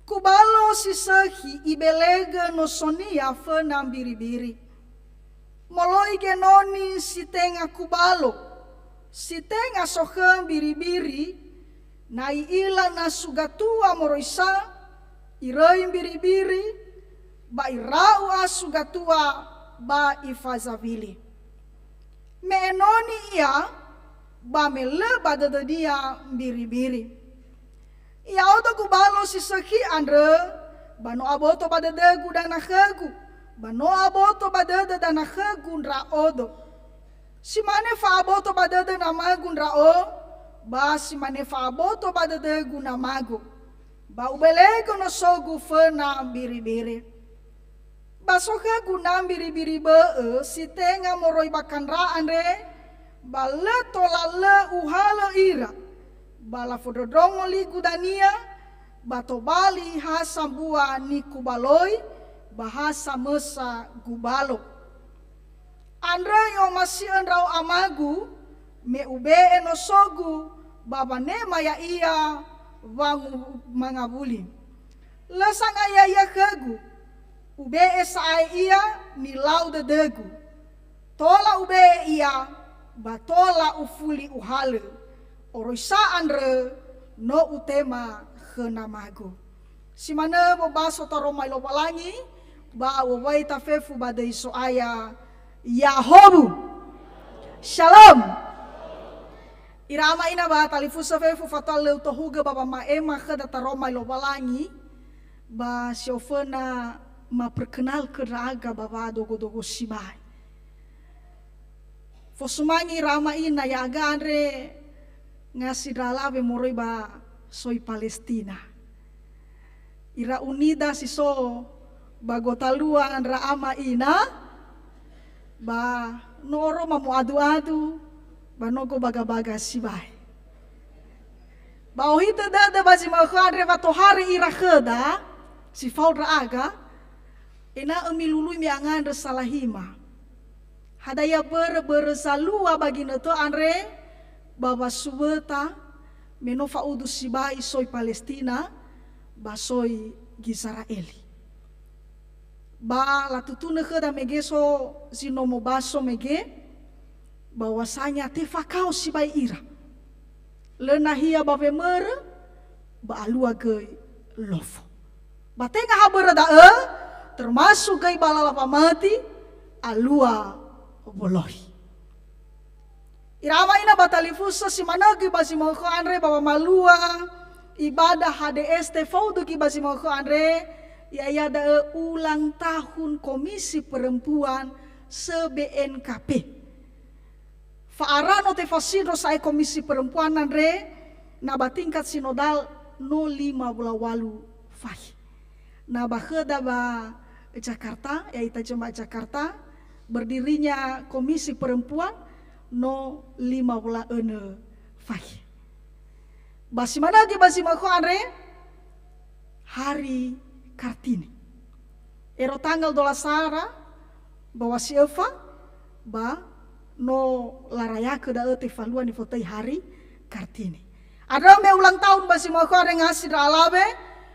Kubalo si sökhi ibelegö nosonia föna mbiribiri. Moloi genoni si tenga kubalo, si tenga sokhö mbiribiri, na i'ila nasu gatua moroi sa, iröi mbiribiri, ba ira'u asu gatua ba ifazawili. Me enoni ia, ba me lö ba dödönia mbiribiri. Ya'odo gubalo si sökhi andrö, ba no aboto ba dödögu dana khögu, ba no aboto ba dödö dana khögu ndra'odo. Si mane fa'aboto ba dödö namagu ndra'o, ba si mane fa'aboto ba dödögu namagu, ba ubelegö nosogu föna mbiribiri. Ba so khögu na mbiribiri bö'ö si tenga moroi ba kandra andre, ba lö tola lö uhalö ira, ba lafondrondrongo ligu dania, ba tobali ha sambua nikubaloi, ba ha samösa gubalo. Andrö i'omasi'ö ndra'o amagu, me ube'e nosogu ba wanema ya'ia wangu-, mangawuli. Lö sangai ya'ia khögu, ube'e sa'ae ia nilau dödögu. Tola ube'e ia, ba tola ufuli uhalö. Oroisa andrö no utema khö namagu. Si manö wobaso taroma i Lowalangi, ba wowai tafefu ba döi So'aya, Yahobu. Shalom. Ira ama ina ba talifusö fefu fatua lö utohugö ba wama'ema khöda taroma i Lowalangi, ba si oföna maperkenalkö ndra'aga ba wadogo-dogo sibai. Fosumangi ira ama ina ya'aga andre ngasi ndra alawe moroi ba soi Palestina. Ira UNIDA si so ba gotalua ndra ama ina, ba no oroma mu'adu-adu, ba no gobaga-baga sibai. Ba ohitö dödö ba zi ma'ökhö andre wa tohare ira khöda, si fao ndra'aga, ena'ö milului mi'angandrö salahima. Hadia börö, börö zalua ba ginötö andre, ba wasuwöta, me no fa'udu sibai soi Palestina, ba soi Gizera'eli. Ba latutunö khöda mege so zi no mobaso mege, bahwasanya tefakao sibai ira. Lö nahia ba wemörö, ba alua göi lofo. Ba tenga ha börö da'ö, termasuk göi ba lala wamati, alua wolohi. Ira ama ina ba talifusö si manö göi ba zi ma'ökhö andre ba wamalua ibadah H D S tefaudu göi ba zi ma'ökhö andre, ya'ia da'ö ulang tahun Komisi Perempuan se-B N K P. Fa'ara no tefasindro sa'ae Komisi Perempuan andre, na ba tingkat sinodal no lima wula walu fakhe. Na ba khöda ba Jakarta, ya'ita jemaah Jakarta, berdirinya Komisi Perempuan no lima wula önö fakhe. Ba si manö göi ba zi ma'ökhö andre, hari Kartini. Ero tanggal dua belas sara, ba wa si öfa, ba no larayakö da'ö tefalua nifotöi hari Kartini. Andrö me ulang tahun ba zi ma'ökhö andre ngasi ndra alawe,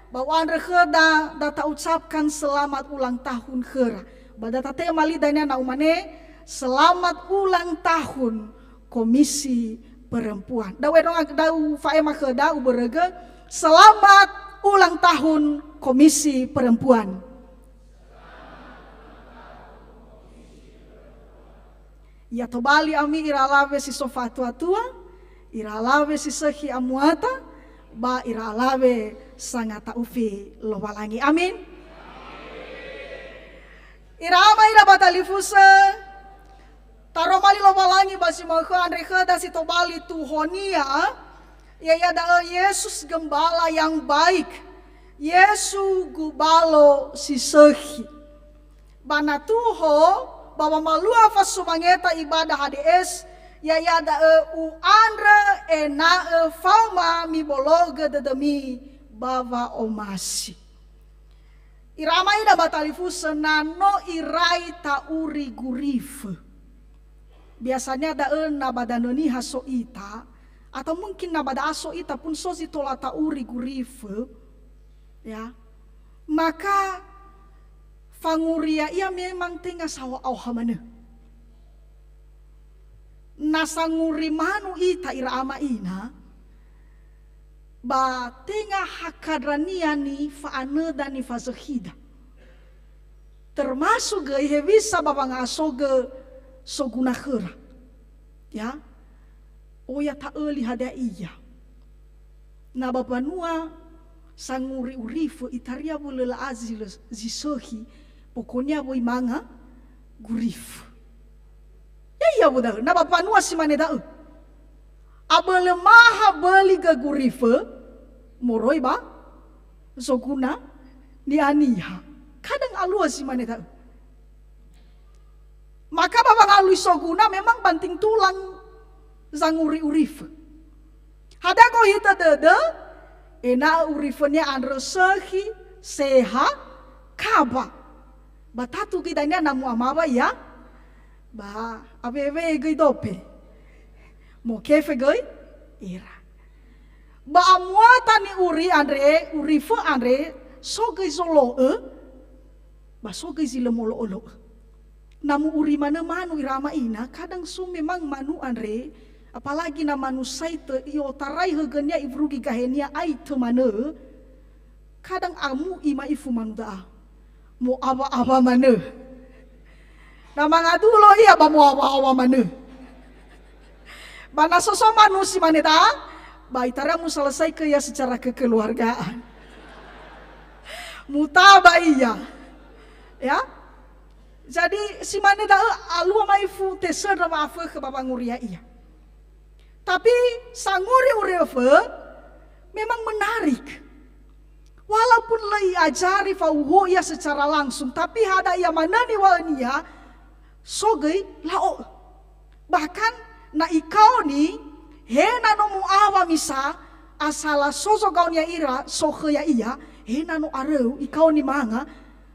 ba u'andrö khöda da ta'ucapkan selamat ulang tahun khöra. Ba da tatema li dania na umane, selamat ulang tahun Komisi Perempuan. Da'u enonga, da'u fa'ema khöda, ubörögö, selamat ulang tahun Komisi Perempuan. Ya tobali ami ira alawe si so fa'atua-tua, ira alawe si sökhi amuata, ba ira alawe sangata'ufi Lowalangi. Amin. Ira ama ira ba talifusö, taroma li Lowalangi ba zi ma'ökhö andre khöda si tobali tuhonia, ya'ia da'ö Yesus Gembala yang baik, Yesu Gubalo si sökhi. Ba na tuho, ba wamalua fasumangeta ibadah H D S, ya'ia da'ö u'andrö ena'ö faoma mibologö dödömi ba wa'omasi. Ira ama ina ba talifusö na no irai ta'uri gurifö. Biasanya da'ö na ba danö niha so ita, atau mungkin na ba da'a so ita pun so zi tola ta'uri gurifö, ya. Maka fanguria ia memang tenga saoha-oha manö. Na sanguri manu ita ira ama ina, ba tenga hakandrania nifa'anöda nifazökhida. Termasuk göi hewisa ba wanga'asogö soguna khöra. Ya. Oya ta'öli hadia ia. Na ba banua Sanguri urifö itaria wölö la'a zi lö-, zi sökhi, pokoknya wöi manga gurifö. Ya'ia wö da'ö, na ba mbanua si mane da'ö. Abölö maha böli göi gurifö, moroi ba zoguna ni'aniha. Kadang alua si mane da'ö. Maka ba wangalui soguna memang banting tulang zanguri urifö. Hadia gohitö dödö, ena'ö urifönia andrö sökhi, seha, kaba. Ba tatu göi dania na mu'amawa ia, ba awewe göi dope. Mokefe göi ira. Ba amuata ni'uri andre, urifö andre, so göi zolo'ö, ba so göi zi lö molo'ö-lo'ö. Na mu'uri manö manu ira ama ina, kadang so memang manu andre, apalagi na manu saitö, i'otarai högönia iwurugi gahenia aitö manö, kadang amu'i ma'ifu manu da'a. Mo'awa-awa manö. Na mangadulo ia ba mo'awa-awa manö. Ba na so so manu si mane da'a, ba itaria muselesaikan ia secara kekeluargaan. Mutaba ia. Ya. Jadi, si mane da'ö alua ma'ifu tesöndra wa'afökhö ba wanguria ia. Tapi sanguri urifö memang menarik. Walaupun lö i'ajari fauhuo ia secara langsung, tapi hadia manö niŵa'önia, so göi la'o'ö. Bahkan na ikaoni, he na no mu'awa misa, asala so zogaoni ya'ira, so khö ya'ia, he na no aröu, ikaoni manga,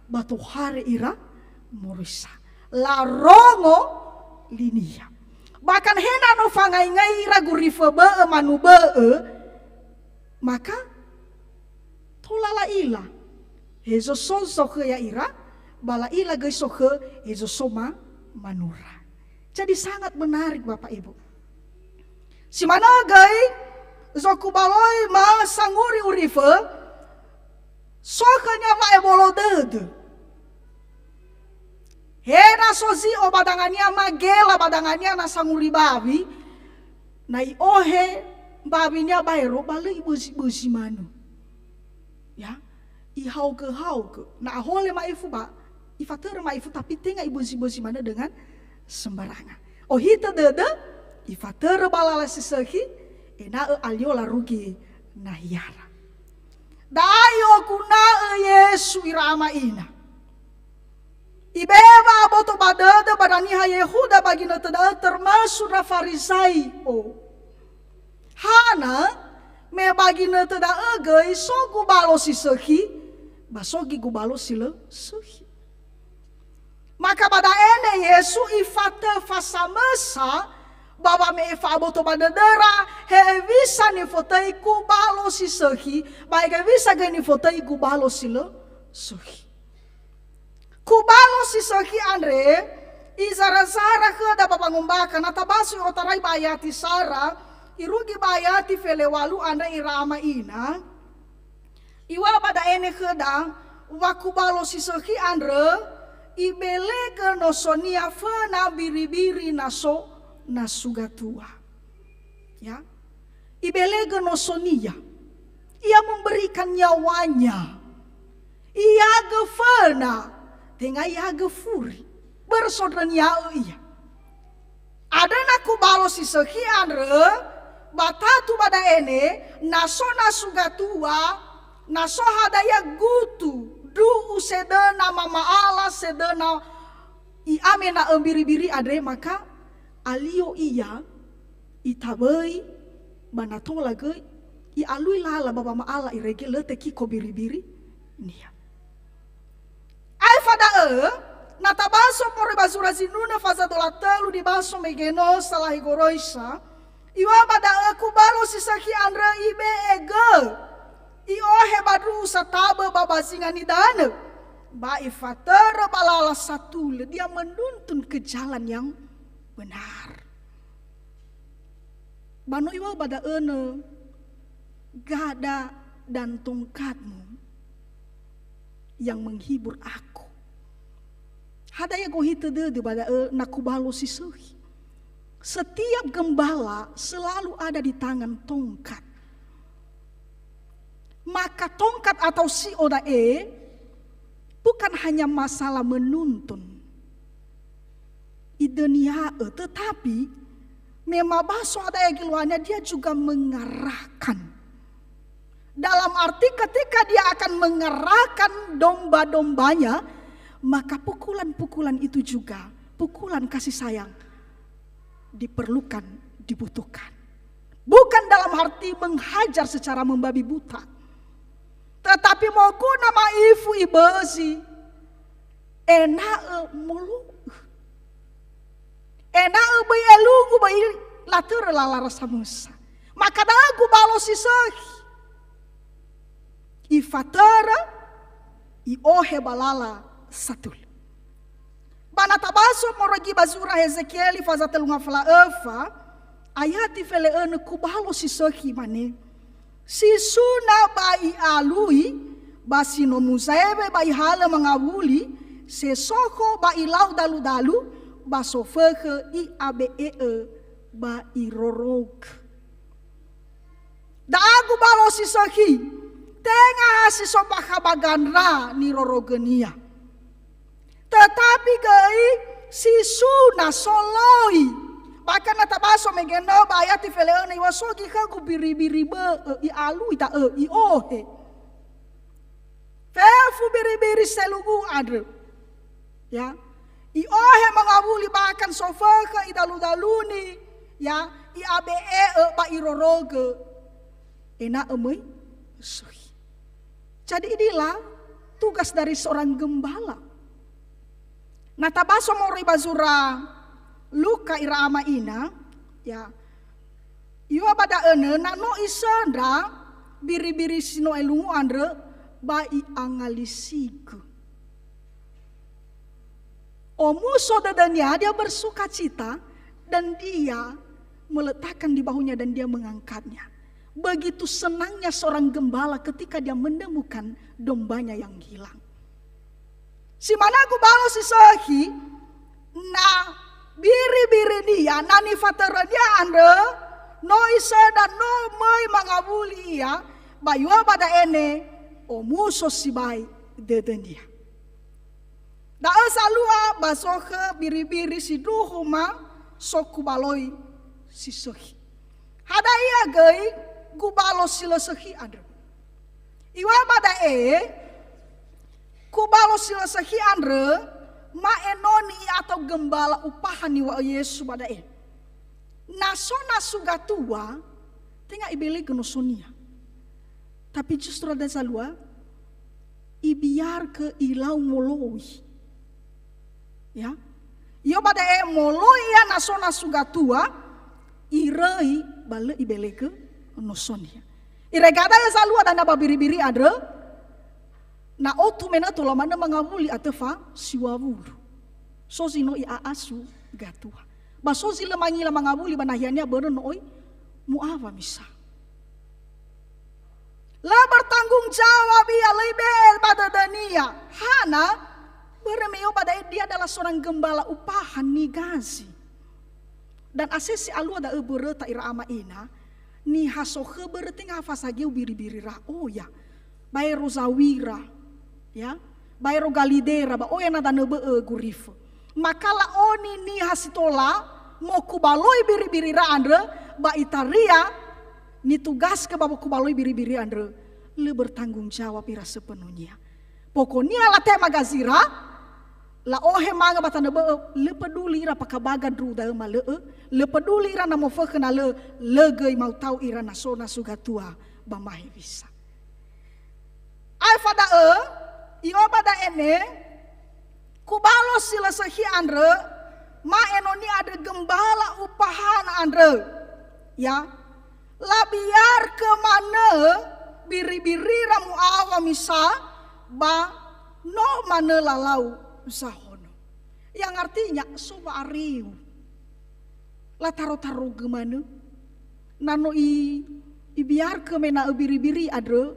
ba tohare ira moroi sa. Larongo linia. Bahkan he na no fangaingai ira gurifö bö'ö, manu bö'ö, maka tola la'ila hezo so zokhö ya'ira, ba la'ila göi sokhö hezo so ma-, manura. Jadi sangat menarik, Bapak Ibu. Si manö göi, zokubaloi ma sanguri urifö, so khönia wa'ebolo dödö. He na so zi'o ba dangania, magela ba dangania na sanguri bawi, na i'ohe mbawinia baero, ba lö ibözi-bözi manö. Ya, ihaogö-haogö. Na ahole ma'ifu ba, ifatörö ma'ifu, tapi tenga ibözi-bözi manö dengan sembarangan. Ohitö dödö, ifatörö ba lala si sökhi, ena'ö alio larugi nahiara. Da'a i'oguna'ö Yesu ira ama ina. Ibe'e wa'aboto ba dödö ba ndra niha Yehuda ba ginötö da'ö, termasuk ndra Farizai'o. Hana, me ba ginötö da'ö göi so gubalo si sökhi, ba so göi gubalo si lö sökhi. Maka ba da'e ne Yesu ifatöfa samösa ba wame'e fa'aboto ba dödöra, hewisa nifotöi gubalo si sökhi, ba hewisa göi nifotöi gubalo si lö sökhi. Gubalo si sökhi andre, izara-zara khöda ba wangombakha, na tabaso i'otarai ba ayati sara, irugi ba ayati felewalu andre ira ama ina, iŵa'ö ba da'e ne khöda, wa gubalo si sökhi andrö, ibelegö nosonia föna biri-biri na so nasu gatua. Ya. Ibelegö nosonia. Ia memberikan nyawanya. Iagö föna, tenga iagö furi. Börö sondrönia'ö ia. Andrö na gubalo si sökhi andrö, ba tatu ba da'e ne, na so nasu gatua, na so hadia gutu, ndru'u sedöna mama'ala, sedöna i'amena'ö biri-biri andre, maka alio ia, itawöi, ba na tola göi, i'alui lala ba wama'ala irege lö tekiko biri-birinia. Aefa da'ö, na tabaso moroi ba zura zinunö faza dola tölu nibaso mege no salahi goroisa, iŵa'ö ba da'ö gubalo si sökhi andrö ibe'egö, i'ohe ba ndru'u satabö ba bazinga nidanö, ba ifatörö ba lala satulö, dia menuntun ke jalan yang benar. Ba no iŵa'ö ba da'ö nö, gada dan tongkatmu yang menghibur aku. Hadia gohitö dödö ba da'ö na gubalo si sökhi. Setiap gembala selalu ada di tangan tongkat. Maka tongkat atau si'o da'e bukan hanya masalah menuntun. Idönia'ö, tetapi me mabaso ada ya geluahnya, dia juga mengarahkan. Dalam arti ketika dia akan mengarahkan domba-dombanya, maka pukulan-pukulan itu juga pukulan kasih sayang diperlukan, dibutuhkan. Bukan dalam arti menghajar secara membabi buta. Tetapi moguna ma'ifu ibözi, ena'ö molo'ö. Ena'ö böi elungu, böi latörö lalara samösa. Maka da'ö gubalo si sökhi. Ifatörö, i'ohe ba lala satulö. Ba na tabaso moroi göi ba zura Hezekieli faza telunga fala öfa, ayati fele'önö kubalo si sökhi mane, "Si suna ba i'alui, ba si no muzaewe ba ihalö mangawuli, se sokho ba ilau dalu-dalu, ba sofökhö i'abe'e'ö ba irorogö." Da'a gubalo si sökhi, tenga ha si so bakha ba gandra nirorogönia. Tetapi göi si suna soloi. Bahkan na tabaso mege nö ba ayati fele'önö, iŵa'ö, "So göi khögu biri-biri bö'ö, i'alui da'ö, i'ohe." Fefu biri-biri selungu andrö. Ya. I'ohe mangawuli, bahkan sofökhö idalu-daluni, ya, i'abe'e'ö ba irorogö. Ena'ö möi sökhi. Jadi inilah tugas dari seorang gembala. Na tabaso moroi ba zura Luka ira ama ina, ya, iŵa'ö ba da'ö nö, na no isöndra biri-biri si no elungu andrö ba i'angalisigö. Omuso dödönia, dia bersukacita, dan dia meletakkan di bahunya dan dia mengangkatnya. Begitu senangnya seorang gembala ketika dia menemukan dombanya yang hilang. Si manö gubalo si sökhi, na biri-birinia, na nifatörönia andrö, no isöndra, no möi mangawuli ia, ba iŵa'ö ba da'e nö, omuso sibai dödönia. Da'ö zalua ba zokhö biri-biri sindruhu ma so kubaloi si sökhi. Hadia göi gubalo si lö sökhi andrö? Iŵa'ö ba da'e, kubalo si lö sökhi andrö, ma enoni ia atau gembala upaha niŵa'ö Yesu ba da'e. Na so nasu gatua, tenga ibelegö nosonia. Tapi justru ada zalua, ibiarkö ilau moloi. Ya. Iŵa'ö ba da'e moloi ia na so nasu gatua, iröi ba lö ibelegö nosonia. Irega da'e zalua dania ba biri-biri andrö, na otu me nö tola manö mangawuli atö fa siŵa wulu. So zi no i'asu gatua. Ba so zi lö mangila mangawuli ba nahiania börö no oi mu'awa misa. Lö bertanggung jawab ia, lö ibe'e ba dödönia. Hana? Börö me iŵa'ö ba da'e dia adalah seorang gembala upahan nigazi. Dan asese alua da'ö böröta ira ama ina, niha sokhö börö tenga ha fasageu biri-biri ra oya. Baero zawira, ya. Baero galidera, ba oya na danö bö'ö gurifö. Maka la'oni niha si tola mokubaloi biri-biri ra andrö, ba itaria nitugaskö ba mokubaloi biri-biri andrö, lö bertanggung jawab ira sepenuhnya. Pokoknya latema gazira, la'ohe manga ba tanö bö'ö, lö peduli ira apakah ba gandrua da'ö ma lö'ö, lö peduli ira na mofökhö na lö, lö göi mautau ira na so nasu gatua ba ma hewisa. Aefa da'ö, iŵa'ö ba da'e nö, kubalo si lö sökhi andrö, ma enoni andrö gembala upahana andrö. Ya, labiarkö manö biri-birira mu'awa misa, ba no manö lalau zahono. Yang artinya, so wa'areu. Lataro-tarogö manö. Na no i-, ibiarkö me na'ö biri-biri andrö,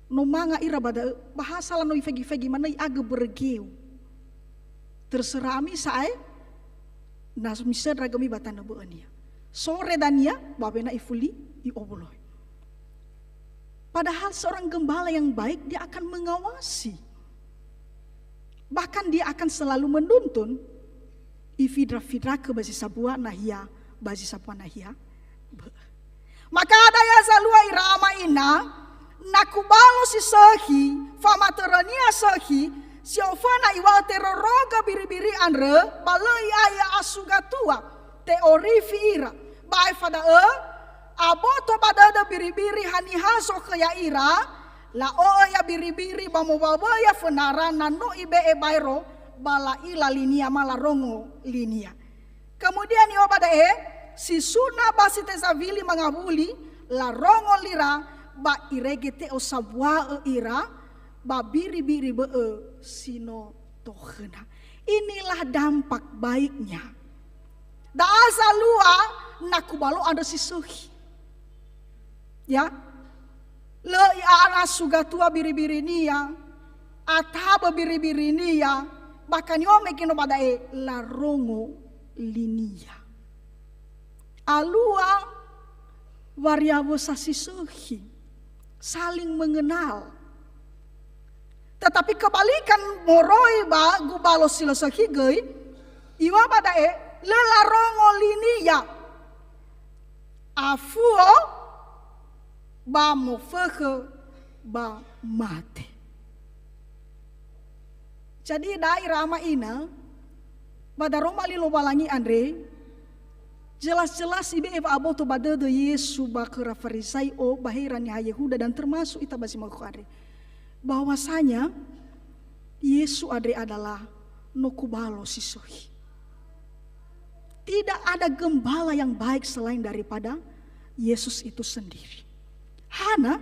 no manga ira ba da'ö, ba ha sala no ifegi-fegi manö i'agö börö geu. Terserah ami sa'ae, na misöndra gömi ba tanö bö'önia. Sore dania, ba wena ifuli, i'owuloi. Padahal seorang gembala yang baik, dia akan mengawasi. Bahkan dia akan selalu menuntun. Ifidra-fidrake ba zi sambua nahia, ba zi sambua nahia. Bö'ö. Maka hadia ya zalua ira ama ina, na kubalo si sökhi, famatörönia sökhi, si oföna iŵa'ö terorogö biri-biri andrö, ba lö i'a ya'asugatua, te'orifi ira. Ba aefa da'ö, aboto ba dödö biri-biri haniha zokhö ya'ira, la'o'ö ya biri-biri ba mowawö ya fönara na no ibe'e baero, ba la'ila linia ma larongo linia. Kemudian iŵa'ö ba da'e, si suna ba si tezawili mangawuli, larongo lira, ba irege te'osambua'ö ira, ba biri-biri bö'ö si no tokhöna. Inilah dampak baiknya. Da'a zalua na kubalo andrö si sökhi. Ya. Lö i'a'asugatua biri-birinia, atabö biri-birinia, bahkan yo mege no ba da'e larongo linia. Alua wariawösa si sökhi, saling mengenal. Tetapi kebalikan moroi ba gubalo si lö sökhi göi, iŵa'ö ba da'e, lö larongo linia. Afuo ba mofökhö ba mate. Jadi da'a ira ama ina, ba daroma li Lowalangi andre, jelas-jelas ibe'e wa'aboto ba dödö Yesu ba khöra Farizai'o, ba he ira niha Yehuda, dan termasuk ita ba zi ma'ökhö andre. Bahwasanya Yesu andre adalah no kubalo si sökhi. Tidak ada gembala yang baik selain daripada Yesus itu sendiri. Hana,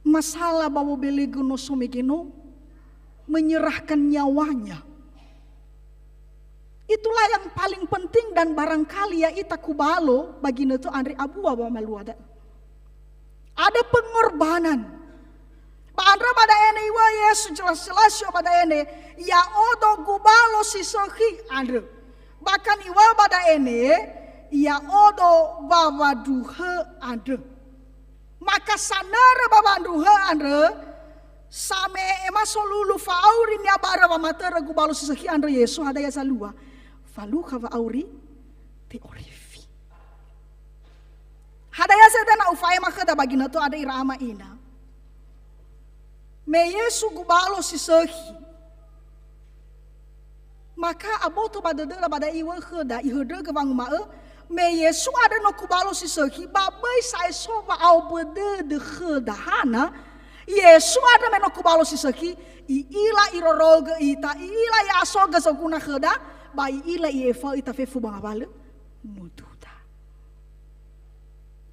masalah ba wobelegö no so mege no menyerahkan nyawanya. Itulah yang paling penting dan barangkali ya'ita kubalo ba ginötö andre abua wamalua da'ö. Ada pengorbanan. Ba andrö ba da'e ne iŵa'ö Yesu jelas-jelas yo ba da'e ne, ya'odo gubalo si sökhi andrö. Bahkan iŵa'ö ba da'e ne, ya'odo wawa ndruhö andrö. Maka sanörö ba wandruhö andrö, same'e ma solulu fa'auri ni'a barö wamatörö gubalo si sökhi andrö Yesu, hadia ya zalua. Falukha wa'auri te'orifi. Hadia zeda na ufa'ema khöda ba ginötö andre ira ama ina. Me Yesu gubalo si sökhi. Maka aboto ba dödöra ba da'e iŵa'ö khöda, ihöndrögö wanguma'ö, me Yesu andrö no kubalo si sökhi, ba böi sa'ae so wa'aombö dödö khöda. Hana, Yesu andrö me no kubalo si sökhi, i'ila irorogö ita, i'ila ya'asogö zoguna khöda, ba i'ila i'efa'ö ita fefu ba ngawalö nududa.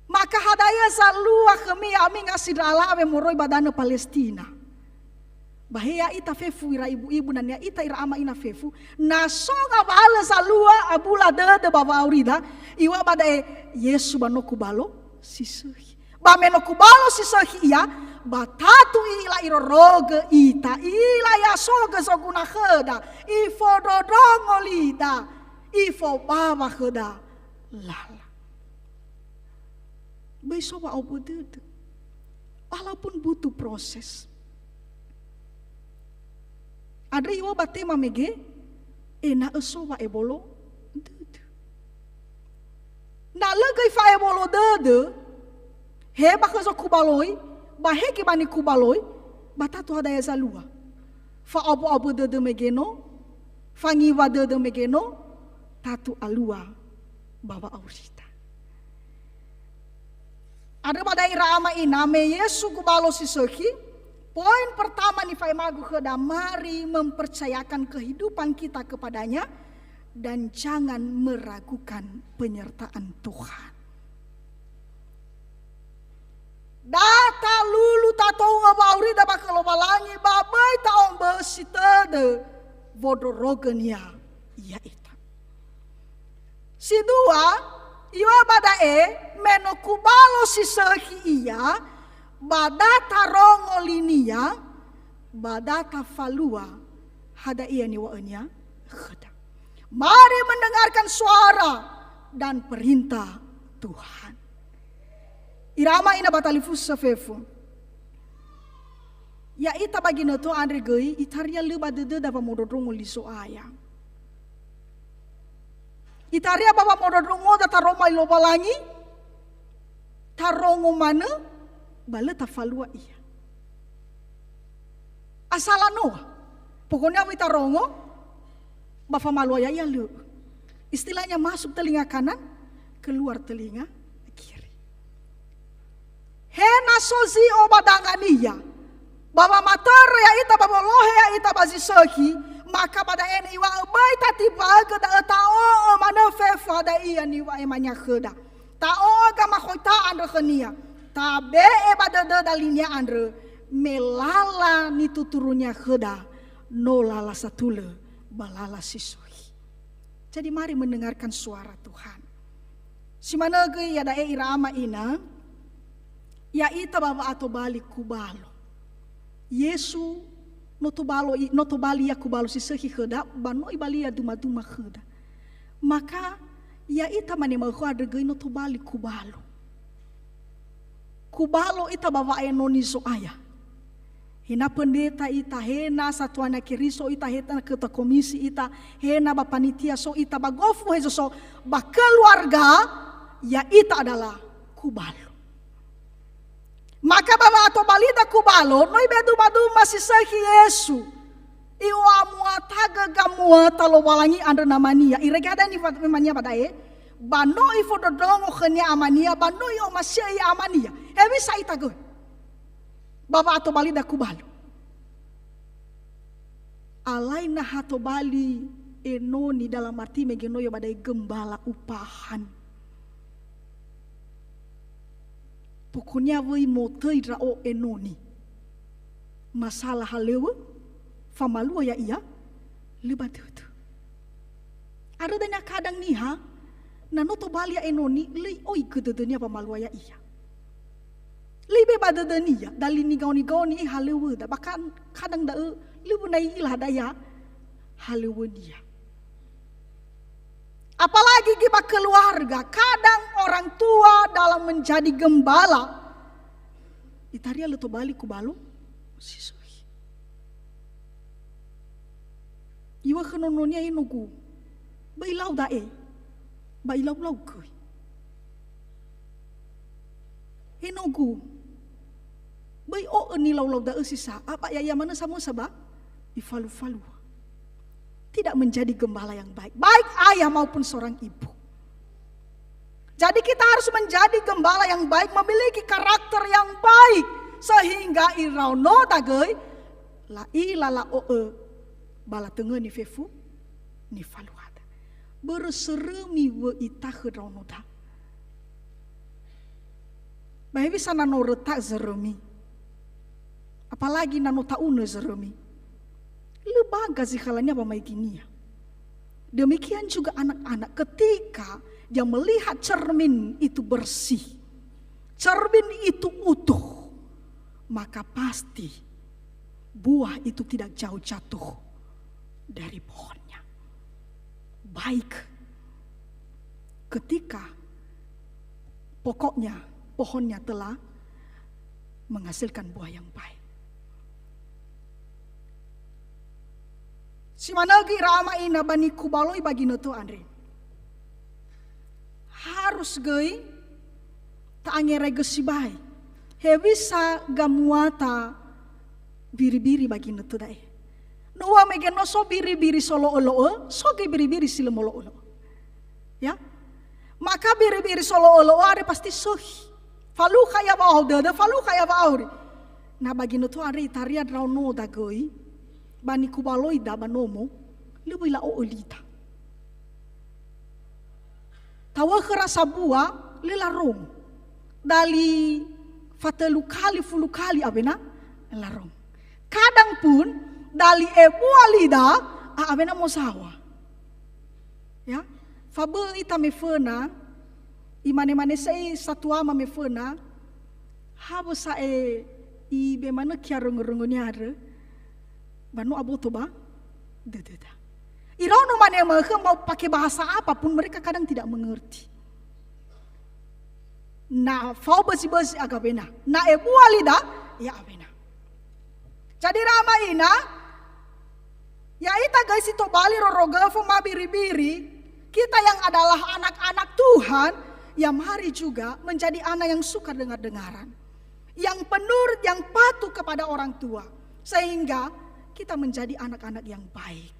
Maka hadia zalua khömi ya'ami ngasi ndra alawe moroi ba danö Palestina. Ba he ya'ita fefu ira ibu-ibu, na ni'a ita ira ama ina fefu, na so ngawalö zalua abula dödö ba wa'aurida, iŵa'ö ba da'e Yesu ba no kubalo si sökhi. Ba me no kubalo si sökhi ia, ba tatu i'ila irorogö ita, i'ila ya'asogö zoguna khöda, ifondrondrongo lida, ifobawa khöda lala. Böi so wa'aombö dödö. Walaupun butuh proses. Andrö iŵa'ö ba tema mege, ena'ö so wa'ebolo dödö. Na lö göi fa'ebolo dödö, he ba khö zokubaloi, ba he göi ba nikubaloi, ba tatu hadia zalua. Fa'aombö-aombö dödö mege no, fangiwa dödö mege no, tatu alua ba wa'aurida. Andrö ba da'e ira ama ina, me Yesu gubalo si sökhi, poin pertama nifa'emagu khöda, mari mempercayakan kehidupan kita kepada-Nya dan jangan meragukan penyertaan Tuhan. Da talulu tatou'ö wa'aurida ba khö Lowalangi, ba böi ta'ombösi tödö wondrorogö-Nia ya'ita. Si dua, iŵa'ö ba da'e, me no kubalo si sökhi ia, ba da tarongo linia, ba da tafalua hadia ia niŵa'önia khöda. Mari mendengarkan suara dan perintah Tuhan. Ira ama ina ba talifusö fefu. Ya'ita ba ginötö andre göi, itaria lö ba dödöda wamondrondrongo li Zo'aya. Itaria ba wamondrondrongoda taroma li Lowalangi, tarongo manö, ba lö tafalua Ia. Asala noa. Pokoknya awö itarongo, ba famalua ya'ia lö'ö. Istilahnya masuk telinga kanan, keluar telinga kiri. He na so zi'o ba dangania, ba wamatörö ya'ita, ba wolohe ya'ita ba zi sökhi, maka ba da'e niŵa'ö böi tatimba'ögö da'ö, ta'o'ö manö fefu hadia ia niŵa'ömania khöda. Ta'o'ö gamakhoita andrö khönia, tabe'e ba dödöda linia andrö, me lala nituturunia khöda, no lala satulö ba lala si sökhi. Jadi mari mendengarkan suara Tuhan. Si manö göi iada'e ira ama ina, ya'ita ba wa'atobali kubalo. Yesu no tobalo i-, no tobali Ia kubalo si sökhi khöda, ba no Ibalia duma-duma khöda. Maka ya'ita mane ma'ökhö andrö göi no tobali kubalo. Kubalo ita ba wa'enoni Zo'aya. He na pendeta ita, he na satuana Keriso ita, he na ketua komisi ita, he na ba panitia so ita, ba gofu hezo so, ba keluarga, ya'ita adalah kubalo. Maka ba wa'atobalida kubalo, no ibeduma-duma si sökhi Yesu. I'o'amuatagö gamuata Lowalangi andrö Namania. Irege hadia niwa-, wemania ba da'e? Ba no ifondrondrongo khönia Amania, ba no i'omasi'ö Ia Amania. Hewisa ita göi? Ba wa'atobalida kubalo. Alai na ha tobali enoni dalam arti mege no ia ba da'e gembala upahan. Pokoknya wöi motöi ndra'o enoni. Masalah halöŵö, famalua ya'ia, lö ba dödö. Arö dania kadang niha, na no tobali ia enoni, lö i'oigö dödönia wamalua ya'ia. Lö ibe ba dödönia, dali nigaoni-gaoni, eh, halöŵöda, bahkan kadang da'ö, lö wöna i'ila hadia halöŵönia. Apalagi göi ba keluarga, kadang orang tua dalam menjadi gembala, itaria lö tobali kubalo si sökhi. Iŵa'ö khö nononia, "He nogu, böi lau da'e, ba ilau-lau göi. He nogu, böi o'ö nilau-lau da'ö si sa'a, ba ya'ia manö samösa ba ifalu-falua." Tidak menjadi gembala yang baik, baik ayah maupun seorang ibu. Jadi kita harus menjadi gembala yang baik, memiliki karakter yang baik, sehingga iraonoda göi la'ila la'o'ö ba latöngöni fefu nifaluada. Börö sörömi wöi takhö ndraonoda. Ba hewisa na no röta'ö zörömi? Apalagi na no ta'unö zörömi. Lö baga zikhalania wamaeginia. Demikian juga anak-anak, ketika dia melihat cermin itu bersih, cermin itu utuh, maka pasti buah itu tidak jauh jatuh dari pohonnya. Baik ketika pokoknya pohonnya telah menghasilkan buah yang baik. Si manö göi ira ama ina ba nikubaloi ba ginötö andre. Harus göi ta'angeraigö sibai. Hewisa gamuata biri-biri ba ginötö da'e. No ua mege no so biri-biri solo'ö-lo'ö, so göi biri-biri si lö molo'ö-lo'ö. Ya? Maka biri-biri solo'ö-lo'ö andre pasti sökhi. Falukha ia wa'aohou dödö, falukha ia wa'auri. Na ba ginötö andre itaria ndraonoda göi, ba nikubaloida ba nomo, lö böi la'o'ö lida. Tawö khöra sabua, lö larongo. Dali fatölu kali, fulu kali awena larongo. Kadang pun, dali ebua lida, a awena mozaŵa. Ya, fabö'ö ita meföna, imane-mane sa'ae satuama meföna, hawö sa'ae ibe manö kia röngo-röngonia andrö, ba no aboto ba dödöda. Iraono mane ma'ökhö mau pakai bahasa apa pun mereka kadang tidak mengerti. Na fao bözi-bözi agawena, na ebua lida, ya awena. Jadi, Rama Ina, ya ita göi si tobali rorogöfö mabiri-biri, kita yang adalah anak-anak Tuhan, ya mari juga menjadi anak yang suka dengar-dengaran, yang penurut, yang patuh kepada orang tua, sehingga kita menjadi anak-anak yang baik.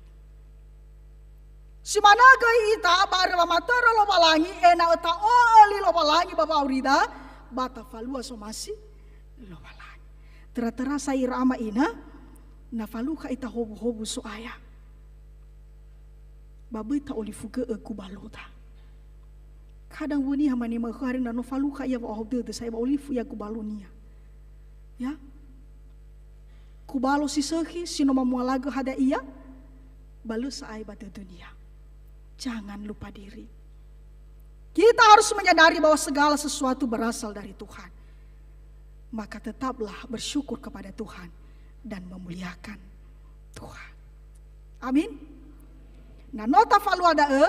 Si manö göi ita barö wamatörö Lowalangi, ena'ö ta'o'ö li Lowalangi ba wa'aurida, ba tafalua somasi Lowalangi. Töra-töra sa ira ama ina, na falukha ita howuhowu So'aya, ba böi ta'olifugö'ö gubaloda. Kadang wö niha manema khö hari na no falukha ia wa'ohahau dödö, sa'ae ba olifu ia gubalonia. Ya. Gubalo si sökhi, si no mamualagö hadia ia, ba lö sa'ae ba dödönia. Jangan lupa diri. Kita harus menyadari bahwa segala sesuatu berasal dari Tuhan. Maka tetaplah bersyukur kepada Tuhan dan memuliakan Tuhan. Amin. Na no tafalua da'ö,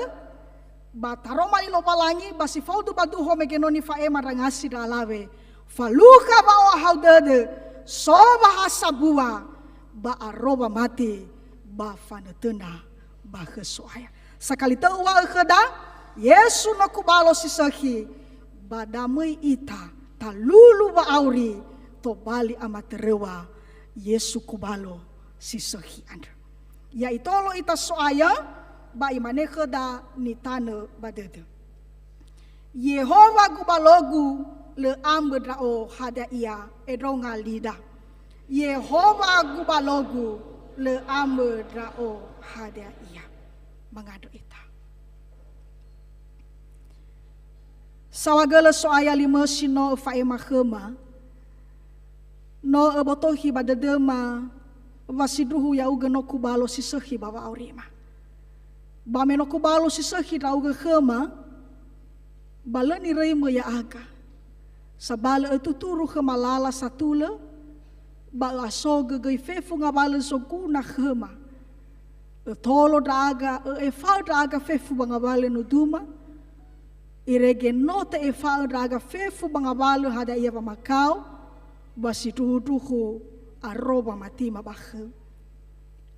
ba taroma li Lowalangi, ba si faudu ba duho mege no nifa'ema ndra ngasi ndra alawe, falukha wa'ohahau dödö, so wahasambua, ba aro wamati, ba fanötöna ba khö So'aya. Sakali tö uŵa'ö khöda, Yesu no gubalo si sökhi, ba da möi ita talulu wa'auri tobali amatöröŵa Yesu gubalo si sökhi andrö. Ya itolo ita So'aya, ba imane khöda nitanö ba dödö. Yehowa gubalogu, lö ambö ndra'o hadia ia, endronga lida. Yehowa gubalogu, lö ambö ndra'o hadia ia. Mangandrö ita. Saohagölö So'aya limö si no öfa'ema khöma, no öbotokhi ba dödöma wa sindruhu ya'ugö no gubalo si sökhi ba wa'aurima. Ba me no gubalo si sökhi ndra'ugö khöma, ba lö niröimö ya'aga. Sabalö ötuturu khöma lala satulö, ba ö'asogö göi fefu ngawalö zoguna khöma. Ötolo ndra'aga, ö'efa'ö ndra'aga fefu ba ngawalö nuduma, irege no te'efa'ö ndra'aga fefu ba ngawalö hadia ia wamakao, ba sindruhundruhu aro wamatima ba khöu.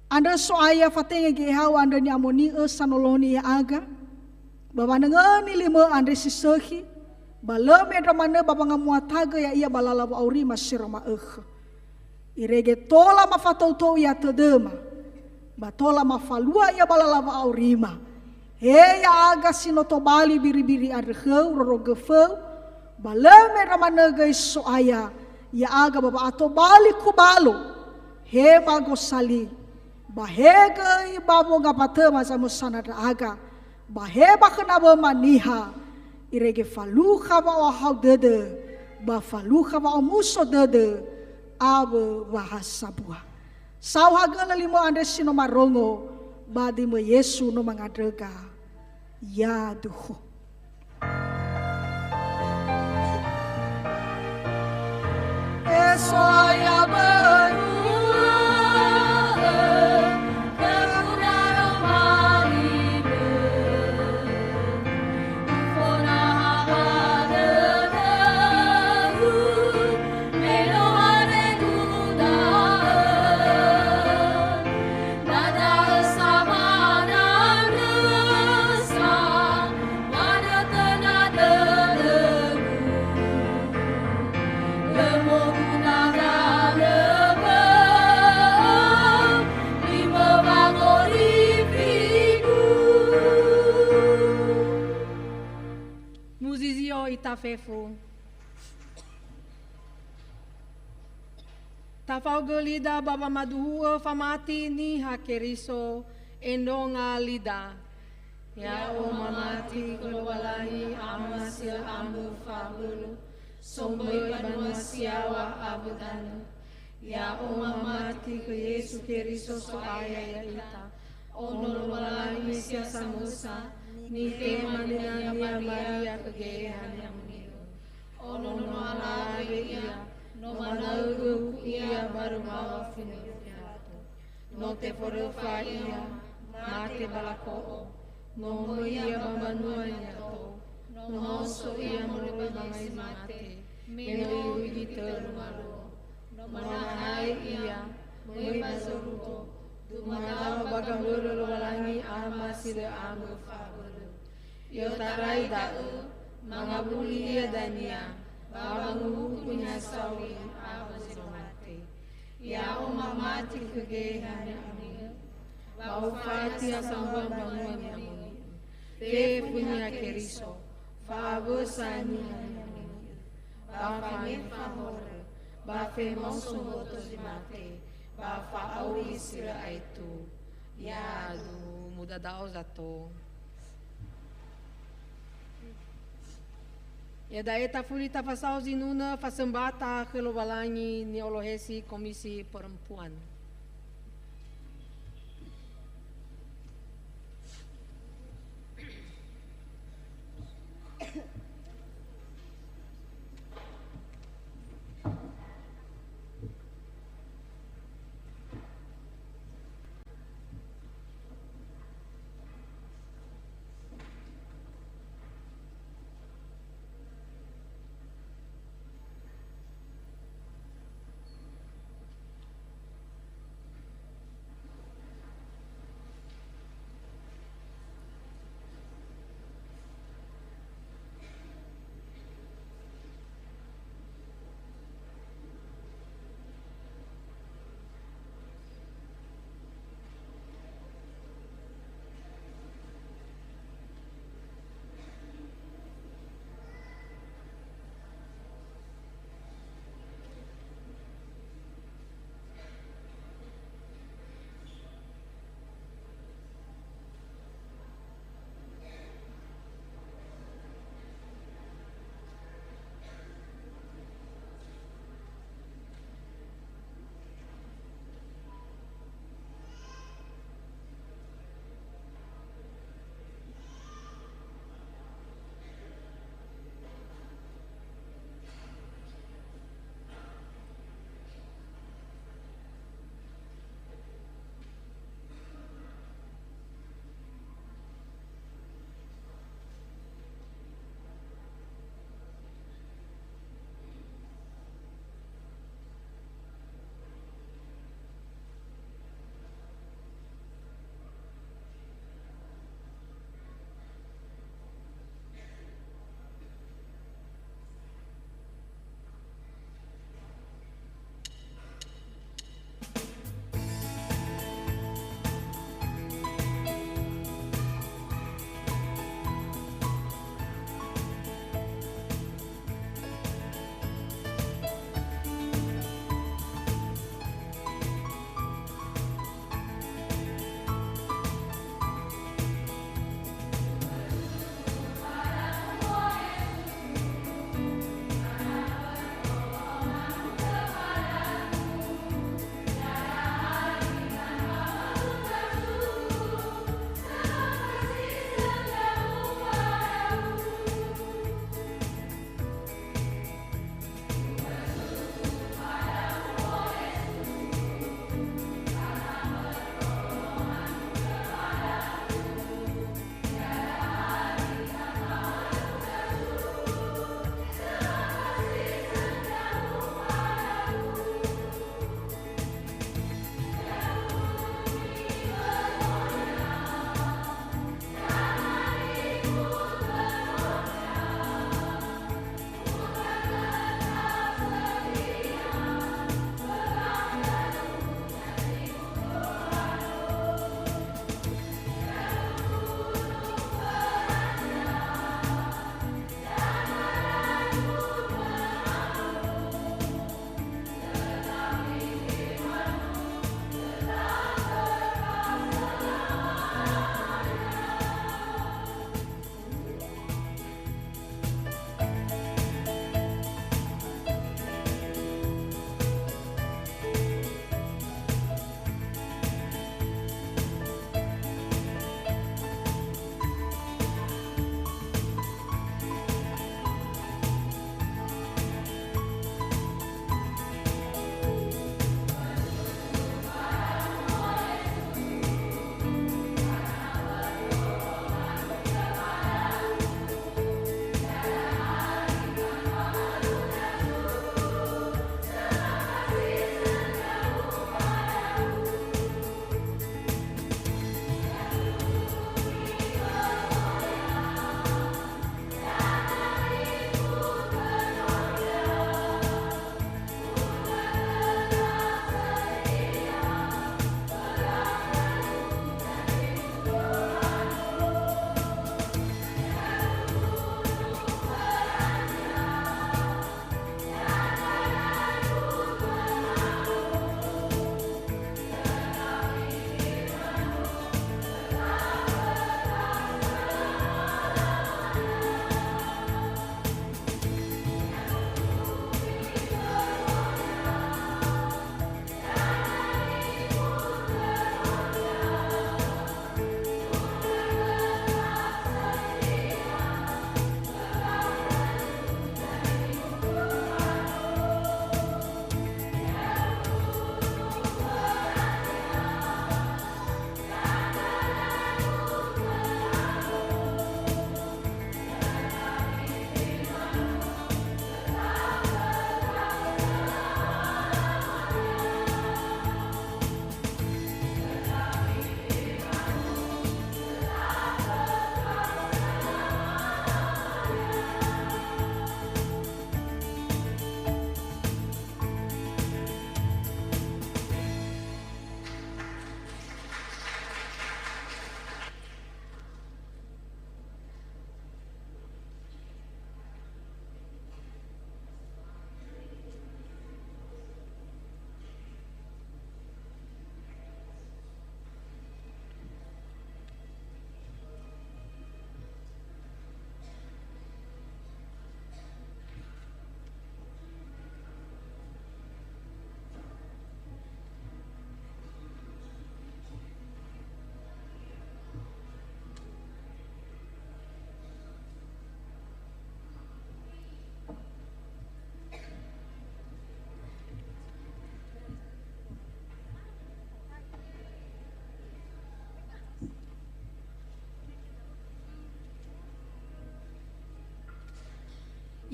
Andrö So'aya, fatenge Ge'ehao andrö ni'amoni'ö sanoloni ya'aga, ba wanöngöni limö andre si sökhi, ba lö mendra manö ba wangamuatagö ya'ia ba lala wa'aurima si ro ma'ökhö. Irege tola mafatoutou ia tödöma, ba tola mafalua ia ba lala wa'aurima. He ya'aga si no tobali biribiri andrö khöu, rorogöföu, ba lö mendra manö göi So'aya, ya'aga ba wa'atobali gubalo, he ba gosali, ba he göi ba wongambatöma zamösana ndra'aga, ba he ba khö nawöma niha, irege falukha wa'ohahau dödö, ba falukha wa'omuso dödö, awö wahasambua. Saohagölö limö andre si no marongo, ba döimö Yesu no mangandröga. Yaduhu. Esoaya berua, berua romalime. Muzizio ita fefu. Tafaogö lida ba wamaduhu'ö famati Niha Keriso, endronga lida. Ya'o mamati khö Lowalangi Ama si lö ambö fabölö, somböi banua si yaŵa awö danö. Ya'o mamati khö Yesu Keriso So'aya ya'ita, Ono Lowalangi Mesia samösa, nitema niha-Nia Maria khö Geheha Ni'amoni'ö. Ono no alawe Ia, no manaögö huku Ia barö mbaŵa fönö Pilato. No teforöfa Ia, mate ba lako'o, no möi Ia ba mbanua ni'ato, no maoso Ia moroi ba zi mate, me no irugi tölu ngaluo. No manahai Ia, Möi ba zorugo, dumadao ba gambölö Lowalangi Ama si lö amö fa'abölö. I'otarai da'ö, mangawuli ia dania, ba wanguhuku niha sauri awö zi no mate. Ya'o mamati khö geheha ni'amoni'ö, ba ufati ha sambua mbanua ni'amoni'ö. Fefu niha Keriso, fa'awösa niha ni'amoni'ö, ba fangefa horö, ba femaoso mboto zi mate, ba fa'auri si lö aetu. Yadu, mudadao zato. Iada'e tafuli tafasao zinunö fasömbata khö Lowalangi ni'olohesi Komisi Perempuan.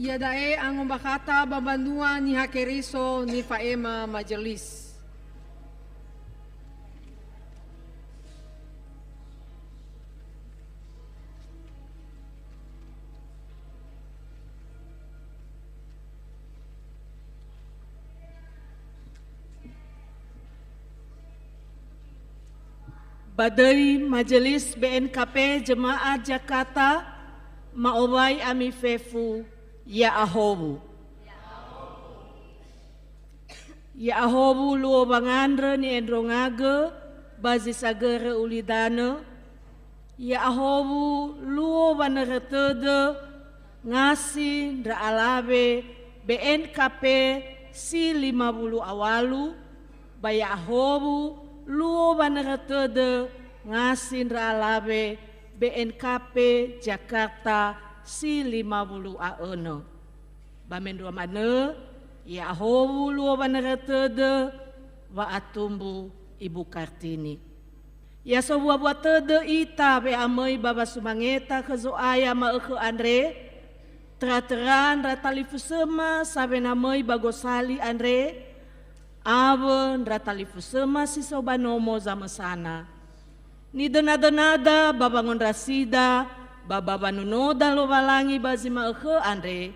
Iada'e angombakhata ba mbanua Niha Keriso nifa'ema majelis. Ba döi Majelis B N K P Jemaat Jakarta, ma'owai ami fefu, ya'ahowu. Ya'ahowu luo wangandrö ni'endrongagö ba zi sagörö ulidanö, ya'ahowu luo wanörö tödö ngasi ndra alawe B N K P si lima wulu a walu, ba ya'ahowu luo wanörö tödö ngasi ndra alawe B N K P Jakarta si lima wulu a önö. Ba mendrua manö, ya'ahowu luo wanörö tödö wa'atumbu Ibu Kartini. Ya sowua-wua tödö ita we'amöi ba wasumangeta khö Zo'aya ma'ökhö andre, töra-töra ndra talifusöma sawena möi ba gosali andre, awö ndra talifusöma si so ba nomo zamösana. Nidöna-dönada ba wangondrasida ba ba wanunoda Lowalangi ba zi ma'ökhö andre,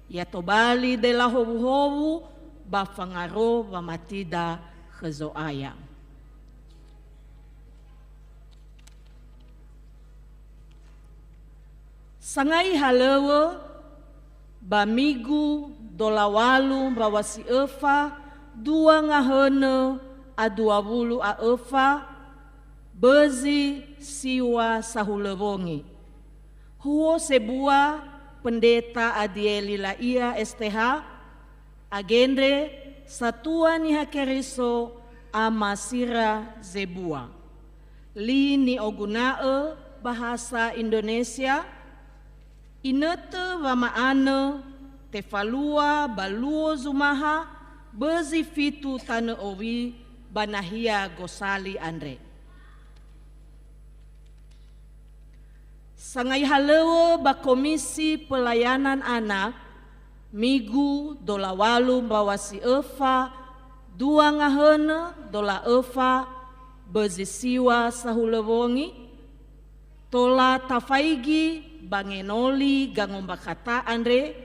ya tobali dela howuhowu ba fangaro wamatida khö Zo'aya. Sangai halöŵö ba migu dola walu mbaŵa si öfa dua ngahönö a dua wulu a öfa, bözi siŵa sahulö wongi. Huo sebua Pendeta Adieli La'ia S T H, agendre Satua Niha Keriso Amasira Zebua. Li ni'oguna'ö bahasa Indonesia, inötö wama'anö tefalua ba luo zumaha bözi fitu tanö owi ba nahia gosali andre. Sangai halöŵö ba Komisi Pelayanan Anak, migu dola walu mbaŵa si öfa dua ngahönö dola öfa bözi siŵa sahulö wongi, tola tafaigi ba ngenoli gangombakhata andre,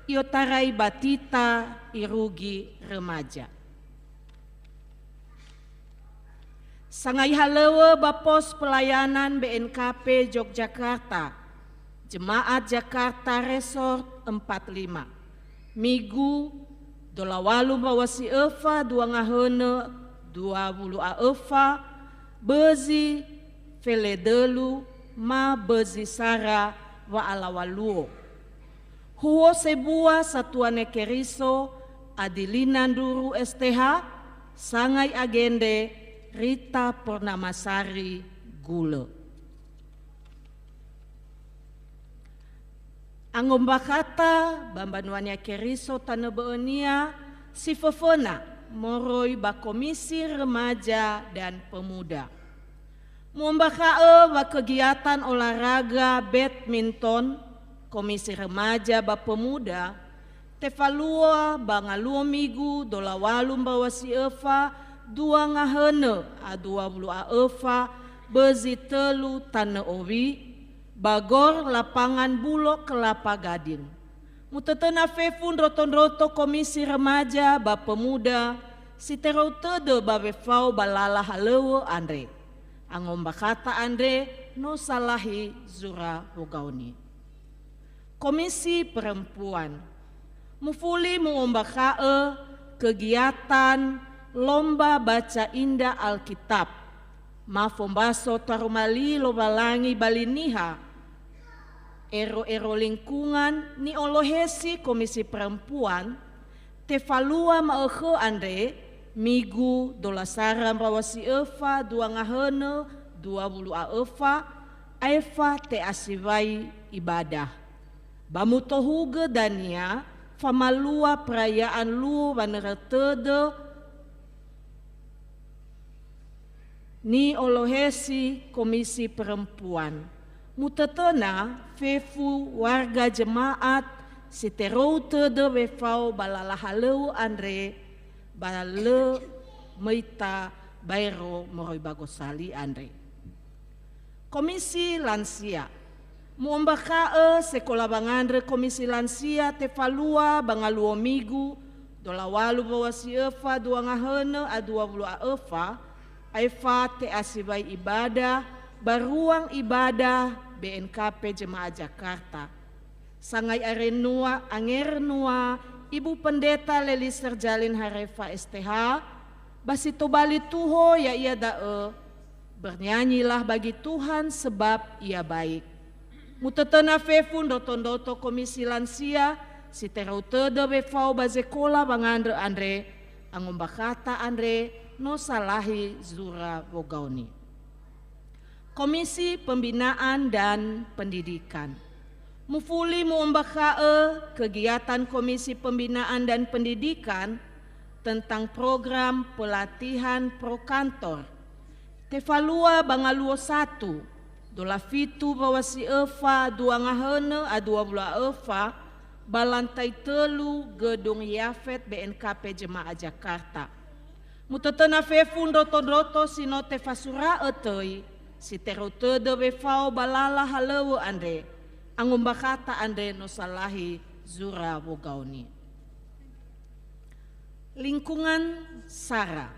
i'otarai ba tita irugi remaja. Sangai halöŵö ba pos pelayanan B N K P Yogyakarta, Jemaat Jakarta Resort empat lima, migu dola walu mbaŵa si öfa dua ngahönö dua wulu a öfa, bözi feledölu ma bözi sara wa'alaŵa luo. Huo sebua Satua Niha Keriso Adelina Ndruru S T H, sangai agendre Rita Purnamasari Gulö. Angombakhata ba Mbanua Niha Keriso tanö bö'önia si föföna moroi ba Komisi Remaja dan Pemuda. Mu'ombakha'ö wa kegiatan olahraga badminton Komisi Remaja ba Pemuda tefalua ba ngaluo migu dola walu mbaŵa si öfa dua ngahönö a dua wulu a öfa bözi tölu tanö owi, ba gor lapangan Bulog Kelapa Gading. Mutötöna fefu ndroto-ndroto Komisi Remaja ba Pemuda si terou tödö ba wefao ba lala halöŵö andre. Angombakhata andre no salahi zura wogaoni. Komisi Perempuan. Mufuli mu'ombakha'ö kegiatan Lomba Baca Indah Alkitab, ma fombaso taroma li Lowalangi ba li niha, ero-ero lingkungan ni'olohesi Komisi Perempuan, tefalua ma'ökhö andre, migu dola sara mbaŵa si öfa dua ngahönö dua wulu a öfa, aefa te'asiwai ibadah. Ba mutohugö dania famalua perayaan luo wanörö tödö ni'olohesi Komisi Perempuan. Mutötöna fefu warga jemaat si terou tödö wefao ba lala halöŵö andre, ba lö möita baero moroi ba gosali andre. Komisi Lansia. Mu'ombakha'ö sekola wangandrö Komisi Lansia tefalua ba ngaluo migu, dola walu wawasi öfa dua ngahönö a dua wulu a öfa, aefa te'asiwai ibadah ba ruang ibadah B N K P Jemaah Jakarta. Sangai arenua, angerönua Ibu Pendeta Leliser Jalin Harefa S T H, ba si tobali tuho ya'ia da'ö, Bernyanyilah bagi Tuhan sebab Ia baik. Mutötöna fefu ndroto-ndroto Komisi Lansia si terou tödö wefao ba zekola wangandrö andre, angombakhata andre no salahi zura wogaoni. Komisi Pembinaan dan Pendidikan. Mufuli mu'ombakha'ö kegiatan Komisi Pembinaan dan Pendidikan tentang program pelatihan pro kantor. Tefalua ba ngaluo satu, dola fitu wawasi öfa dua ngahönö a dua wulu a öfa, ba lantai tölu Gedung Yafet B N K P Jemaah Jakarta. Mutötöna fefu ndroto-ndroto si no tefasura'ö töi, si terou tödö wefao ba lala halöŵö andre, angombakhata andre no salahi zura wogaoni. Lingkungan sara.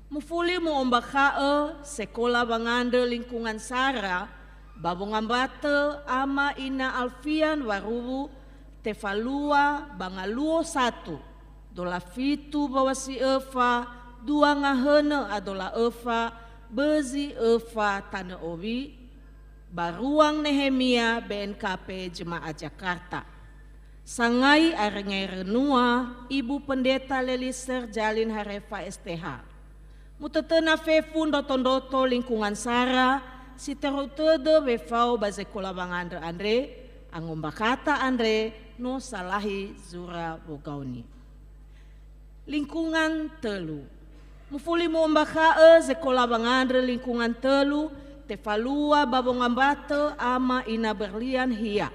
Mufuli mu'ombakha'ö sekola wangandrö lingkungan sara ba wongambatö ama ina Alfian Waruwu tefalua ba ngaluo satu, dola fitu wawasi öfa dua ngahönö a dola öfa bözi öfa tanö owi, ba ruang Nehemia B N K P Jemaah Jakarta. Sangai arengerönua Ibu Pendeta Leliser Jalin Harefa S T H. Mutötöna fefu ndroto-ndroto lingkungan sara si terou tödö wefao ba zekola wangandrö andre, angombakhata andre no salahi zura wogaoni. Lingkungan tölu. Mufuli mu'ombakha'ö zekola wangandrö lingkungan tölu, tefalua ba wongambatö ama ina Berlian hia.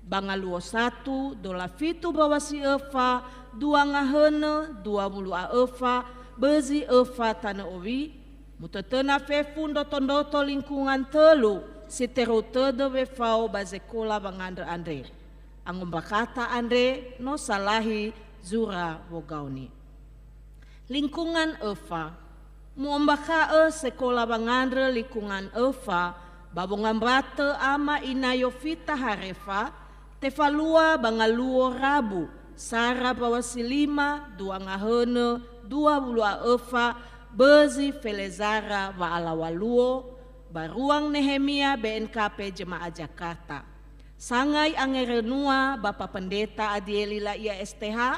Ba ngaluo satu, dola fitu wawasi öfa dua ngahönö dua wulu a öfa bözi öfa tanö owi, mutötöna fefu ndroto-ndroto lingkungan tölu si terou tödö wefao ba zekola wangandrö andre. Angombakhata andre no salahi zura wogaoni. Lingkungan öfa. Mu'ombakha'ö sekola wangandrö lingkungan öfa ba wongambatö ama ina Yofita Harefa, tefalua ba ngaluo Rabu, sara wawasi lima dua ngahönö dua wulu a öfa bözi felezara wa'alaŵa luo, ba ruang Nehemia B N K P Jemaah Jakarta. Sangai angerönua Bapa Pendeta Adieli La'ia S T H,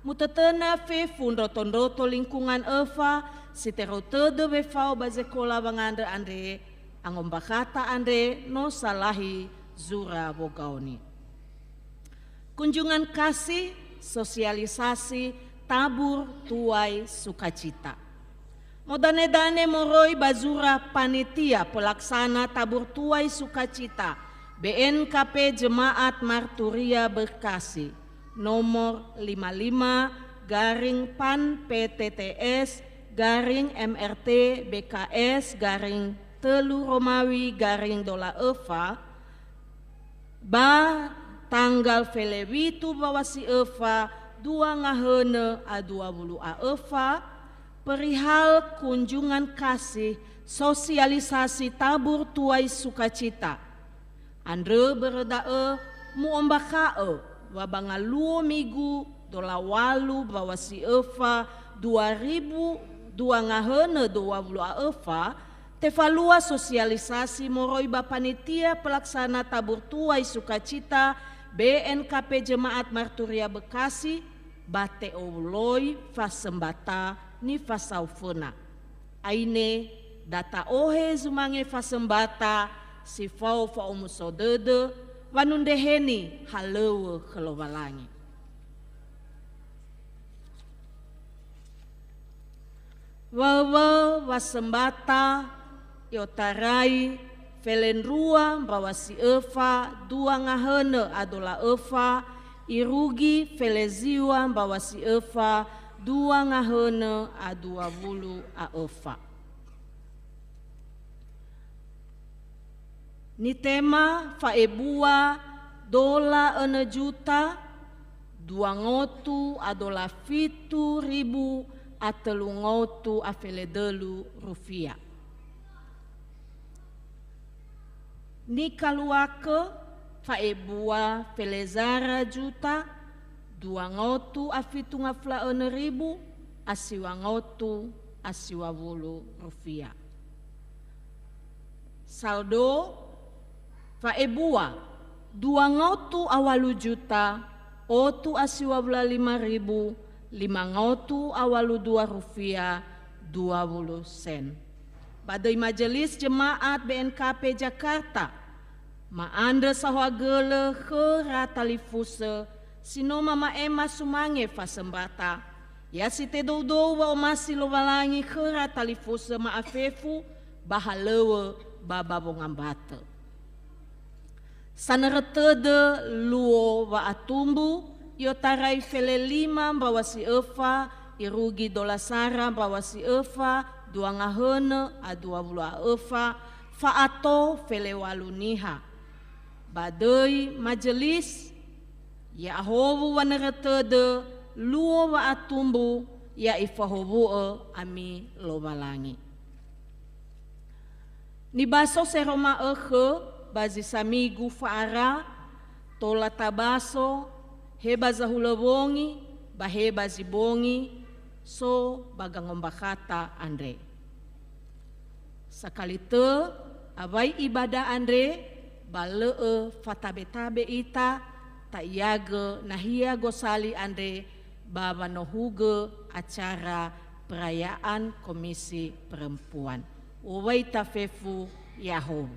mutötöna fefu ndroto-ndroto lingkungan öfa si terou tödö wefao ba zekola wangandrö andre, angombakhata andre no salahi zura wogaoni. Kunjungan kasih, sosialisasi, tabur tuai sukacita. Modane-dane moroi ba zura panitia pelaksana tabur tuai sukacita B N K P Jemaat Marturia Bekasi, nomor lima lima garing pan P T T S garing M R T B K S garing telu Romawi garing dola öfa, ba tanggal felewitu wawasi öfa dua ngahönö a dua wulu a öfa, perihal kunjungan kasih sosialisasi tabur tuai sukacita. Andrö börö da'ö mu'ombakha'ö wa ba ngaluo migu dola walu wawasi öfa dua ribu dua ngahönö dua wulu a öfa, tefalua sosialisasi moroi ba panitia pelaksana tabur tuai sukacita B N K P Jemaat Marturia Bekasi ba te'oloi fasembata nifasauföna. Aine, da ta'ohe zumange fasembata si fao fa'omuso dödö wanundreheni halöŵö khö Lowalangi. Wöwö wasembata i'otarai felendrua mbaŵa si öfa dua ngahönö a dola öfa, irugi feleziwa mbaŵa si öfa dua ngahönö a dua wulu a öfa. Nitema fa'ebua dola önö juta, dua ngotu a dola fitu ribu a tölu ngotu a feledölu rufia. Nikaluakö fa'ebua felezara juta, dua ngotu a fitu ngafula önö ribu a siwa ngotu a siwa wulu rufia. Saldo fa'ebua dua ngotu a walu juta, otu a siwa wulu a lima ribu, lima ngotu a walu dua rufia, dua wulu sen. Ba döi Majelis Jemaat B N K P Jakarta, ma'andrö saohagölö khöra talifusö si no mama'ema sumange fasömbrata, ya si tedoudou wa'omasi Lowalangi khöra talifusö ma'afefu ba halöŵö ba ba wongambatö. Sanörö tödö luo wa'atumbu, i'otarai fele lima mbaŵa si öfa, irugi dola sara mbaŵa si öfa, dua ngahönö a dua wulu a öfa, fa'ato fele walu niha. Ba döi majelis, ya'ahowu wanörö tödö luo wa'atumbu, ya ifahowu'ö ami Lowalangi. Nibaso sero ma'ökhö ba zi samigu fa'ara, tola tabaso, he ba zahulö wongi, ba he ba zi bongi, so ba gangombakhata andre. Sakali tö, awai ibada andre, ba lö'ö fatabe-tabe ita, ta'iagö nahia gosali andre, ba wanohugö acara perayaan Komisi Perempuan. Uwai tafefu ya'ahowu.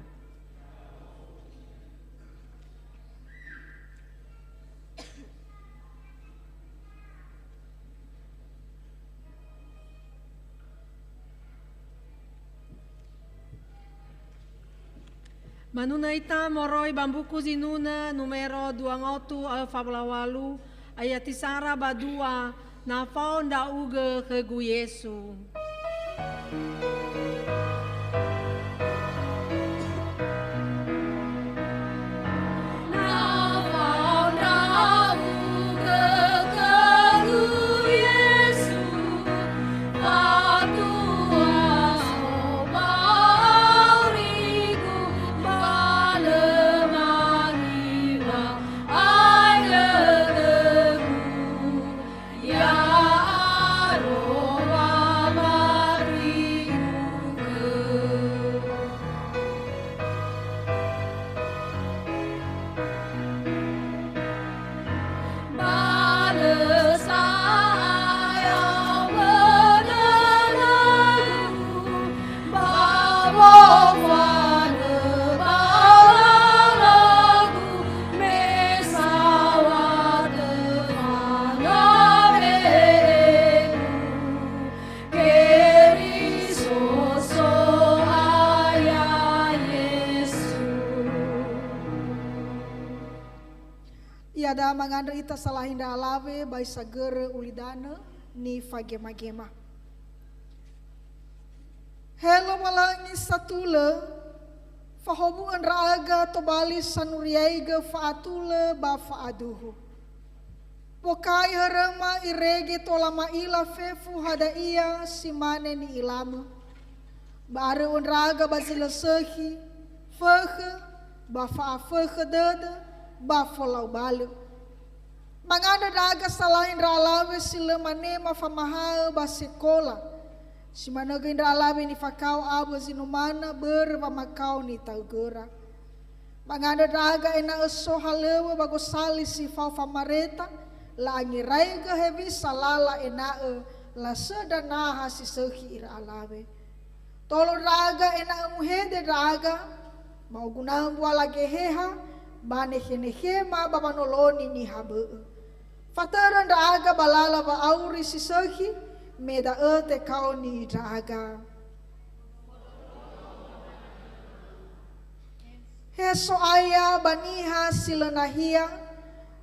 Manunö ita moroi ba mbuku zinunö numero dua ngotu a öfa wulu a walu, ayati sara ba dua, Na fao ndra'ugö khögu Yesu. Na fao ndra'ugö khögu Yesu, fatua so ba aurigu, ba lö mangiwa ai dödögu. Ya'arowa mati'ugö. Ba lö sa'ae awödödögu, ba wofanö ba lalagu, me saŵa töfangawegu, Keriso So'aya Yesu. Iada mangandrö ita salahi ndra alawe ba isagörö ulidanö nifagema-gema. He Lowalangi satulö, fahowu'ö ndra'aga tobali sanuriaigö fa'atulö ba fa'aduhu. Bokai höröma irege tola ma'ila fefu hadia ia si mane ni'ilamö. Ba aröu'ö ndra'aga ba zi lö sökhi, fökhö, ba fa'afökhö dödö, ba folaubalö. Mangandrö ndra'aga salahi ndra alawe si lö manema famahaö ba sekola. Si manö göi ndra alawe nifakao awö zi numana börö wamakao nitaugöra. Mangandrö ndra'aga ena'ö so halöŵö ba gosali si fao famareta, la'angeraigö hewisa lala ena'ö lasöndra naha si sökhi ira alawe. Tolo ndra'aga ena'ö muhede ndra'aga, ma'oguna'ö mbuala Geheha, ba nekhe-nekhema ba wanoloni niha bö'ö. Fatörö ndra'aga ba lala wa'auri si sökhi, me da'ö tekaoni ndra'aga. He So'aya ba niha si lö nahia,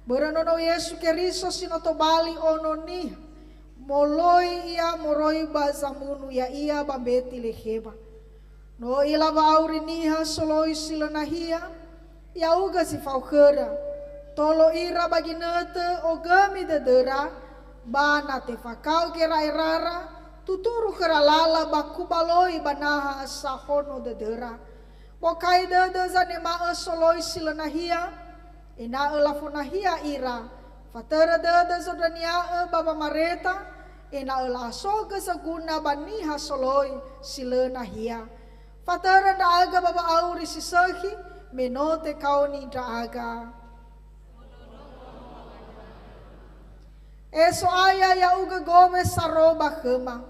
Börö Nono Yesu Keriso si no tobali Ono Niha, moloi Ia moroi ba zamunu Ya'ia ba Mbetilehema. No I'ila wa'auri niha soloi si lö nahia, Ya'ugö zi fao khöra, tolo ira ba ginötö ogömi dödöra, ba na tefakao gera'erara, tuturu khöra lala ba kubaloi ba naha sahono dödöra. Bokai dödö zanema'ö soloi si lö nahia, ena'ö lafonahia ira, fatörö dödö zondrönia'ö ba wamareta, ena'ö la'asogö zoguna ba niha soloi si lö nahia. Fatörö ndra'aga ba wa'auri si sökhi, me no tekaoni ndra'aga. E So'aya, ya'ugö gowe saro ba khöma.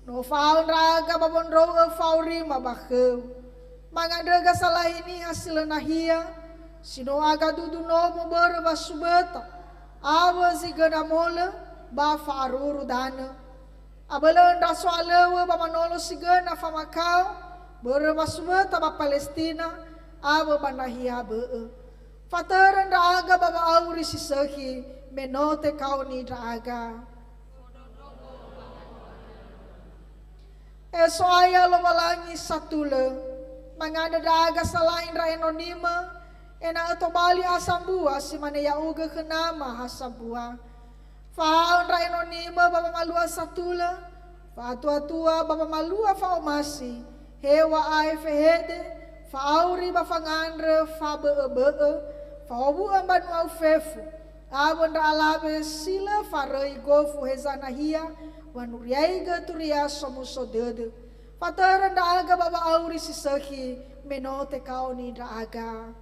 No fa'ao ndra'aga ba wondrou'ö fa'aurima ba khöu. Mangandrö gasalahi niha si lö nahia, si no agadudu nomo börö wasuböta, awö zi göna molö, ba fa'aruru danö. Abölö ndra so'alöŵö ba manolo si göna famakao, börö wasuböta ba Palestina, awö ba nahia bö'ö. Fatörö ndra'aga ba wa'auri si sökhi, me no tekaoni ndra'aga. E So'aya Lowalangi satulö, mangandrö ndra'aga salahi ndra enonimö, ena'ö tobali asambua si mane ya'ugö khö Nama ha sambua. Fa'ao ndra enonimö ba wamalua satulö, fa'atuatua ba wamalua fa'omasi, heŵa'ae fehede, fa'auri ba fangandrö, fabö'öbö'ö, fa'owu'ö mbanuau fefu, awö ndra alawe si lö faröi gofu heza nahia, wanuriaigö turia somuso dödö. Fatörö ndra'aga ba wa'auri si sökhi, me no tekaoni ndra'aga.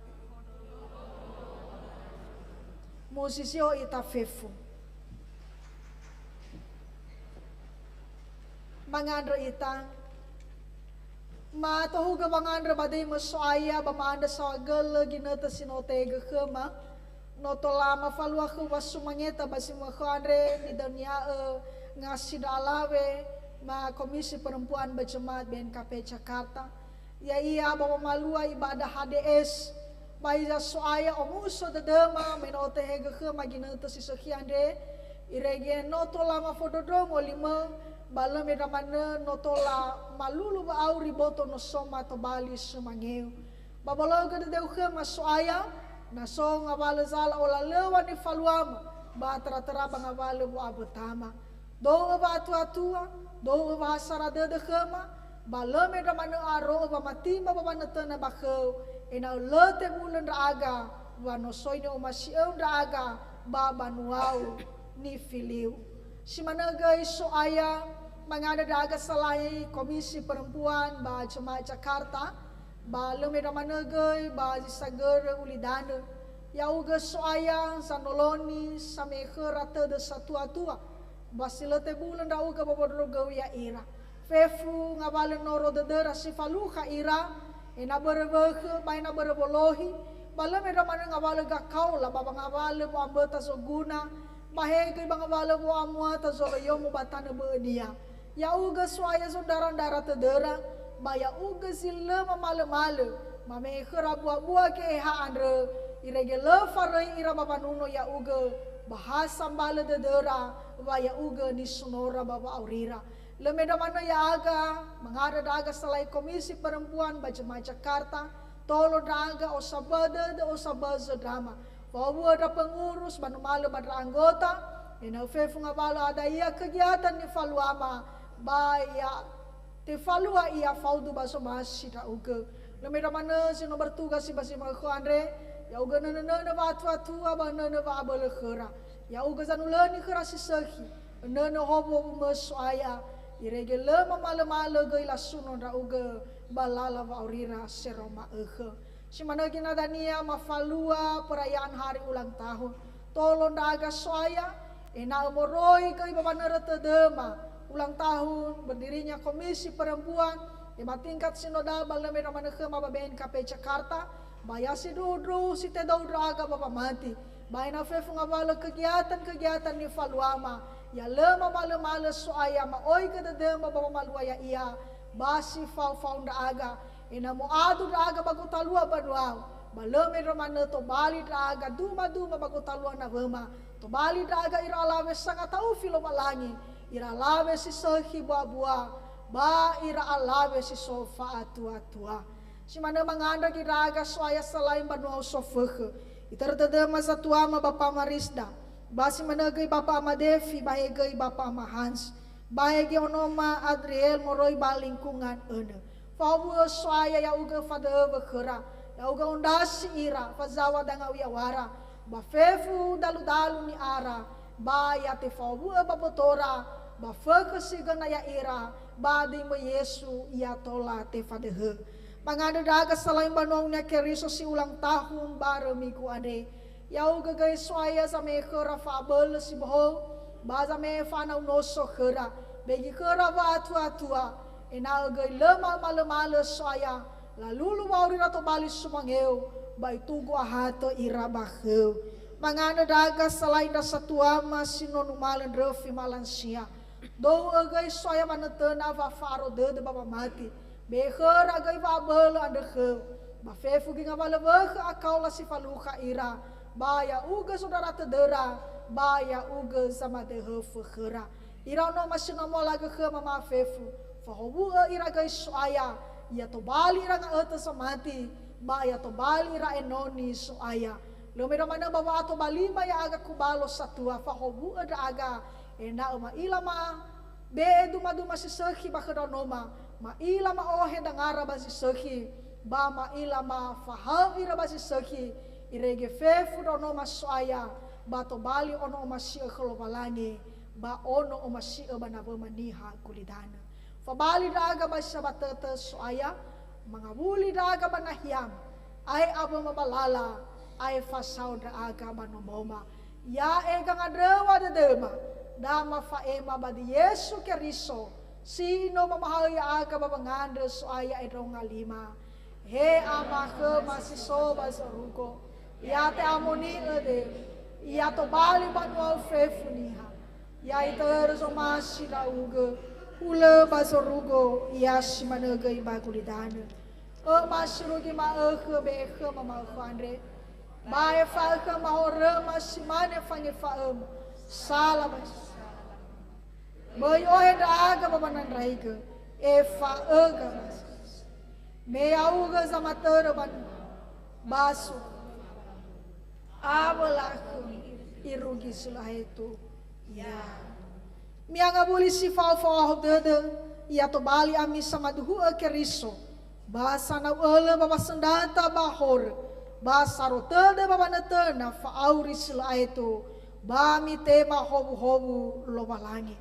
Musisi, o ita fefu. Mangandrö ita. Matohugö wangandrö ba döi-Mö So'aya ba ma'andrö saohagölö ginötö si no tehegö khöma. No tola mafalua khöu wasumangeta ba zi manö khöu andre, nidaonia'ö ngasi ndra alawe ma Komisi Perempuan ba Jemaat B N K P Jakarta. Ya'ia ba wamalua ibadah H D S. Ba hiza So'aya omuso dödöma me no tehegö khöma ginötö si sökhi andre, irege no tola mafondrondrongo limö, ba lö me ndra manö no tola malulu wa'auri boto no soma tobali sumangeu. Ba bologö dödöu khöma So'aya, na so ngawalö zala olalöŵa nifaluama, ba töra-töra ba ngawalö wo'abötama. Do'ö wa'atuatua, do'ö wa'asara dödö khöma, ba lö me ndra manö a'aro'ö wamatima ba wanötöna ba khöu, ena'ö lö tebulö ndra'aga, wa no soi ni'omasi'öu ndra'aga ba banuau nifiliu. Si manö göi So'aya, mangandrö ndra'aga salahi Komisi Perempuan ba Jemaat Jakarta, ba lö me ndra manö göi ba zi sagörö ulidanö. Ya'ugö So'aya zanoloni same'e khöra tödö satua-tua, ba si lö tebulö ndra'ugö ba wondrorogöu ya'ira. Fefu ngawalö noro dödöra si falukha ira, ena'ö börö wökhö ba ena'ö börö wolohi, ba lö me ndra manö ngawalö gakaola ba wangawalö wo'amböta zoguna, ba he göi ba ngawalö wo'amuata zoloyomo ba tanö bö'önia. Ya'ugö So'aya zondara-ndara tödöra, ba ya'ugö zi lö mamalö-malö, mame'e khöra bua-bua ge'eha andrö, irege lö faröi ira ba wanuno ya'ugö, ba ha sambalö dödöra, wa ya'ugö nisunora ba wa'aurira. Lö me ndra manö ya'aga, mangandrö ndra'aga salahi Komisi Perempuan ba Jemaat Jakarta, tolo ndra'aga osambö dödö, osambö zöndrama. Fa'owu'ö ndra pengurus ba numalö ba ndra anggota, ena'ö fefu ngawalö ada ia kegiatan nifaluama, ba ya tefalua ia faudu ba zomasi ndra'ugö. Lö me ndra manö zi no bertugas ba zi manö khöu andre, ya'ugö nönö-nönö wa'atuatua ba nönö wa'abölö khöra. Ya'ugö zanulöni khöra si sökhi, önönö howuhowu-Mö So'aya, irege lö mamalö-malö göi lasuno ndra'ugö ba lala wa'aurira seroma ökhö. Si manö göi na dania mafalua perayaan hari ulang tahun. Tolo ndra'aga So'aya, ena'ö moroi göi ba wanörö tödöma ulang tahun berdirinya Komisi Perempuan, tema tingkat sinodal ba lö me ndra manö khöma ba B N K P Jakarta, ba ya sindruhu-ndruhu si tedou ndra'aga ba wamati. Ba ena'ö fefu ngawalö kegiatan-kegiatan nifaluama, ya lö mamalö-malö So'aya ma'oigö dödöma ba wamalua ya'ia, ba si fao-fao ndra'aga, ena'ö mo'adu ndra'aga ba gotalua banuau, Ba lö mendrua manö tobali ndra'aga duma-duma ba gotalua nawöma, tobali ndra'aga ira alawe sangata'ufi Lowalangi, ira alawe si sökhi bua-bua, ba ira alawe si so fa'atua-tua. Si manö mangandrö göi ndra'aga So'aya salai mbanua-U sofökhö. Itörö tödöma zatuama ba Pama Risda, ba si manö göi ba Pama Devi, ba he göi ba Pama Hans, ba he göi onoma Adriel moroi ba lingkungan önö. Fahowu'ö So'aya ya'ugö fadöhö wökhöra, ya'ugö ondrasi ira, fazaŵa danga'u ya'uara, ba fefu dalu-dalu ni'ara, ba ya tefahowu'ö ba botora, ba fökhö si göna ya'ira, ba döi möi Yesu ya tola tefadöhö. Mangandrö ndra'aga salai mbanua-Unia Keriso si ulang tahun barö migu andre. Ya'ugö göi So'aya zame'e khöra fa'abölö si bohou, ba zame'e fa'anau noso khöra, begi khöra wa'atua-tua, ena'ö göi lö ma'ömalö-malö So'aya, lalulu wa'auri ira tobali sumangeu, ba itugu ahatö ira ba khöu. Mangandrö ndra'aga salai ndra satuama si no numalö ndröfi malansia. Dou'ö göi So'aya wanötöna wa fa'aro dödö ba wamati. Be'e khöra göi wa'abölö andrö khöu. Ba fefu göi ngawalö wökhö akaola si falukha ira. Ba ya'ugö zondrara tödöra. Ba ya'ugö zamadöhö fökhöra. Ira onoma si no moalagö khöma ma'afefu. Fahowu'ö ira göi So'aya. Ya tobali ira nga'ötö zamati. Ba ya tobali ira enoni So'aya. Lö mendrua manö ba wa'atobalima ya'aga kubalo satua fahowu'ö ndra'aga. Ena'ö ma'ila ma be'e duma-duma si sökhi ba khö ndraonoma, ma'ila ma'ohe dangara ba zi sökhi, ba ma'ila mafahaö ira ba zi sökhi, irege fefu ndraonoma So'aya, ba tobali ono omasi'ö khö Lowalangi, ba ono omasi'ö ba nawöma niha gulidanö. Fabali ndra'aga ba zi sabatötö So'aya, mangawuli ndra'aga ba nahiama, ae awöma ba lala, ae fasao ndra'aga ba nomoma. Ya'e gangandröwa dödöma, da mafa'ema ba di Yesu Keriso, si no mamahaö ya'aga ba wangandrö So'aya endronga lima. He Ama khöma si so ba zorugo, ya te'amoni'ö döi, ya tobali banua-U fefu niha. Ya itörö zomasi ndra'ugö, hulö ba zorugo, ya si manö göi ba gulidanö. Öma sirugi ma'ökhö be'e khöma ma'ökhö andre. Ba efa'ö khöma horöma si mane fangefa'öma. Sala ba sala. Böi ohe ndra'aga ba wanandraigö. Efa'öga ba sala. Me ya'ugö zamatörö banua. Ba so. Awö lakhömi irugi si lö aetu. Ya. Mi'angawuli si fao fa'ohahau dödö, ya tobali ami samaduhu'ö Keriso, ba sanau ölö ba wasöndrata ba horö, ba saro tödö ba wanötöna fa'auri si lö aetu, ba mitema howuhowu Lowalangi.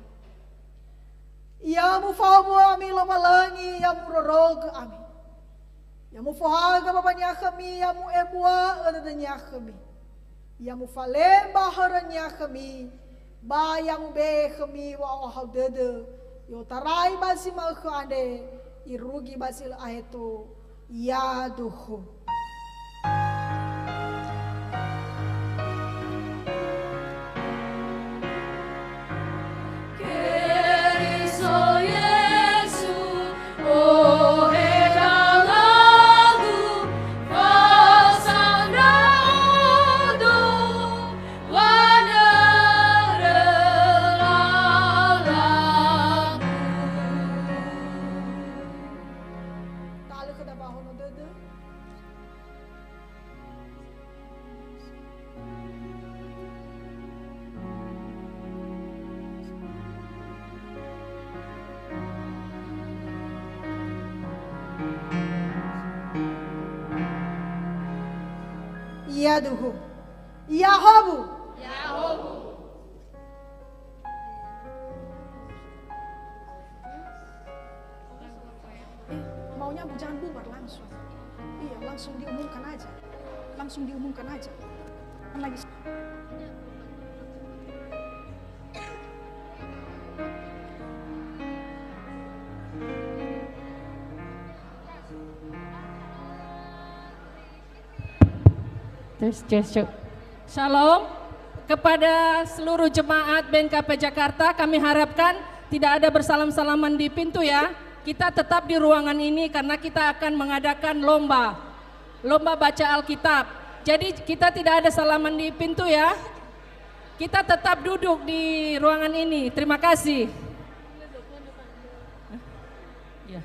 Ya mufahowu'ö ami Lowalangi, ya murorogö ami. Ya mufohagö ba waniha khömi, ya mu'ebua'ö dödönia khömi. Ya mufalemba hörönia khömi, ba ya mube'e khömi wa'ohahau dödö, i'otarai ba zi ma'ökhö andre, irugi ba zi lö aetu, yaduhu. Keriso Yesu, ohe dalagu, fasandra ndra'odo, wanörö lalagu. Talö khöda ba hono dödö. Yaduhu. Yahowu. Yahowu. Eh, maunya Bu, jangan bubar langsung. Iya, langsung diumumkan aja. Langsung diumumkan aja. Kan lagi. Tes, tes, cek. Shalom. Kepada seluruh jemaat B N K P Jakarta, kami harapkan tidak ada bersalam-salaman di pintu, ya. Kita tetap di ruangan ini karena kita akan mengadakan lomba. Lomba baca Alkitab. Jadi, kita tidak ada salaman di pintu, ya. Kita tetap duduk di ruangan ini. Terima kasih. Ya.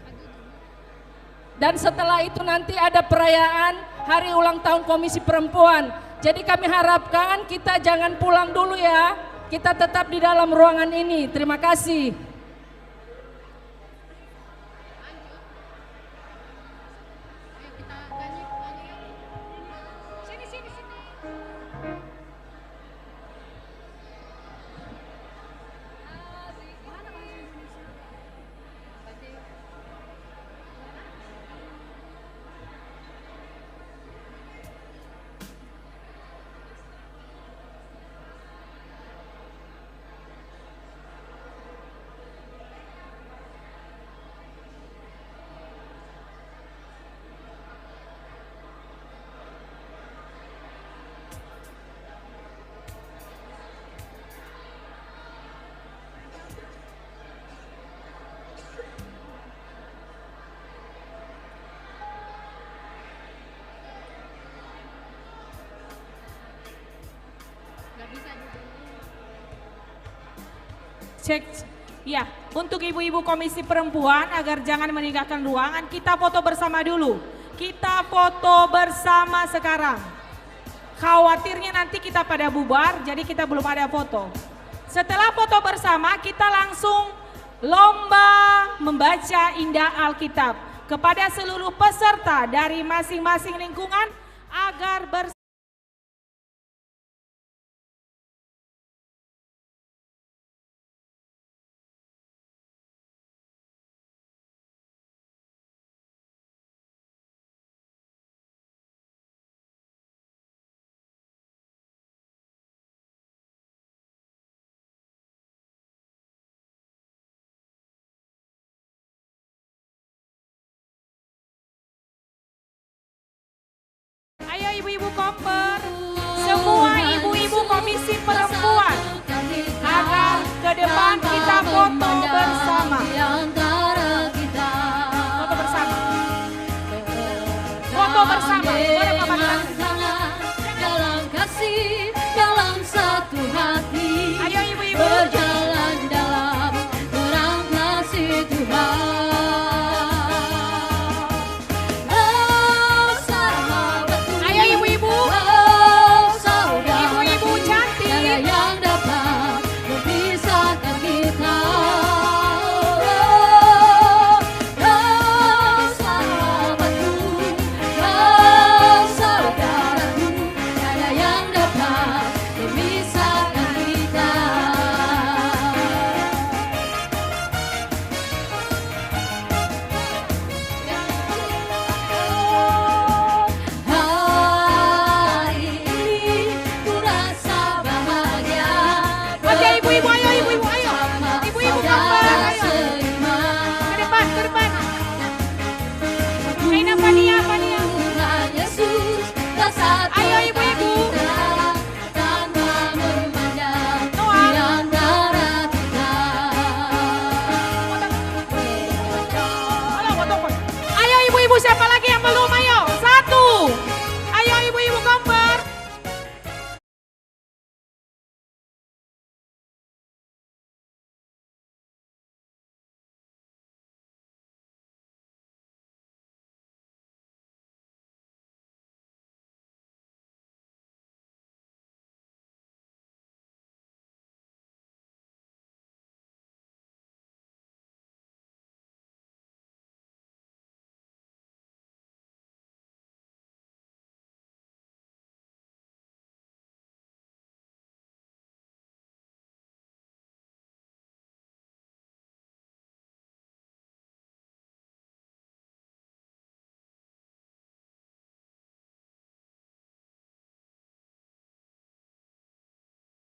Dan setelah itu nanti ada perayaan hari ulang tahun Komisi Perempuan. Jadi, kami harapkan kita jangan pulang dulu, ya. Kita tetap di dalam ruangan ini. Terima kasih. Cek, ya, untuk ibu-ibu Komisi Perempuan, agar jangan meninggalkan ruangan, kita foto bersama dulu. Kita foto bersama sekarang. Khawatirnya nanti kita pada bubar, jadi kita belum ada foto. Setelah foto bersama, kita langsung lomba membaca indah Alkitab kepada seluruh peserta dari masing-masing lingkungan agar ber- Ayo ibu-ibu koper, semua ibu-ibu Komisi Perempuan, agar ke depan kita foto bersama. Foto bersama. Foto bersama.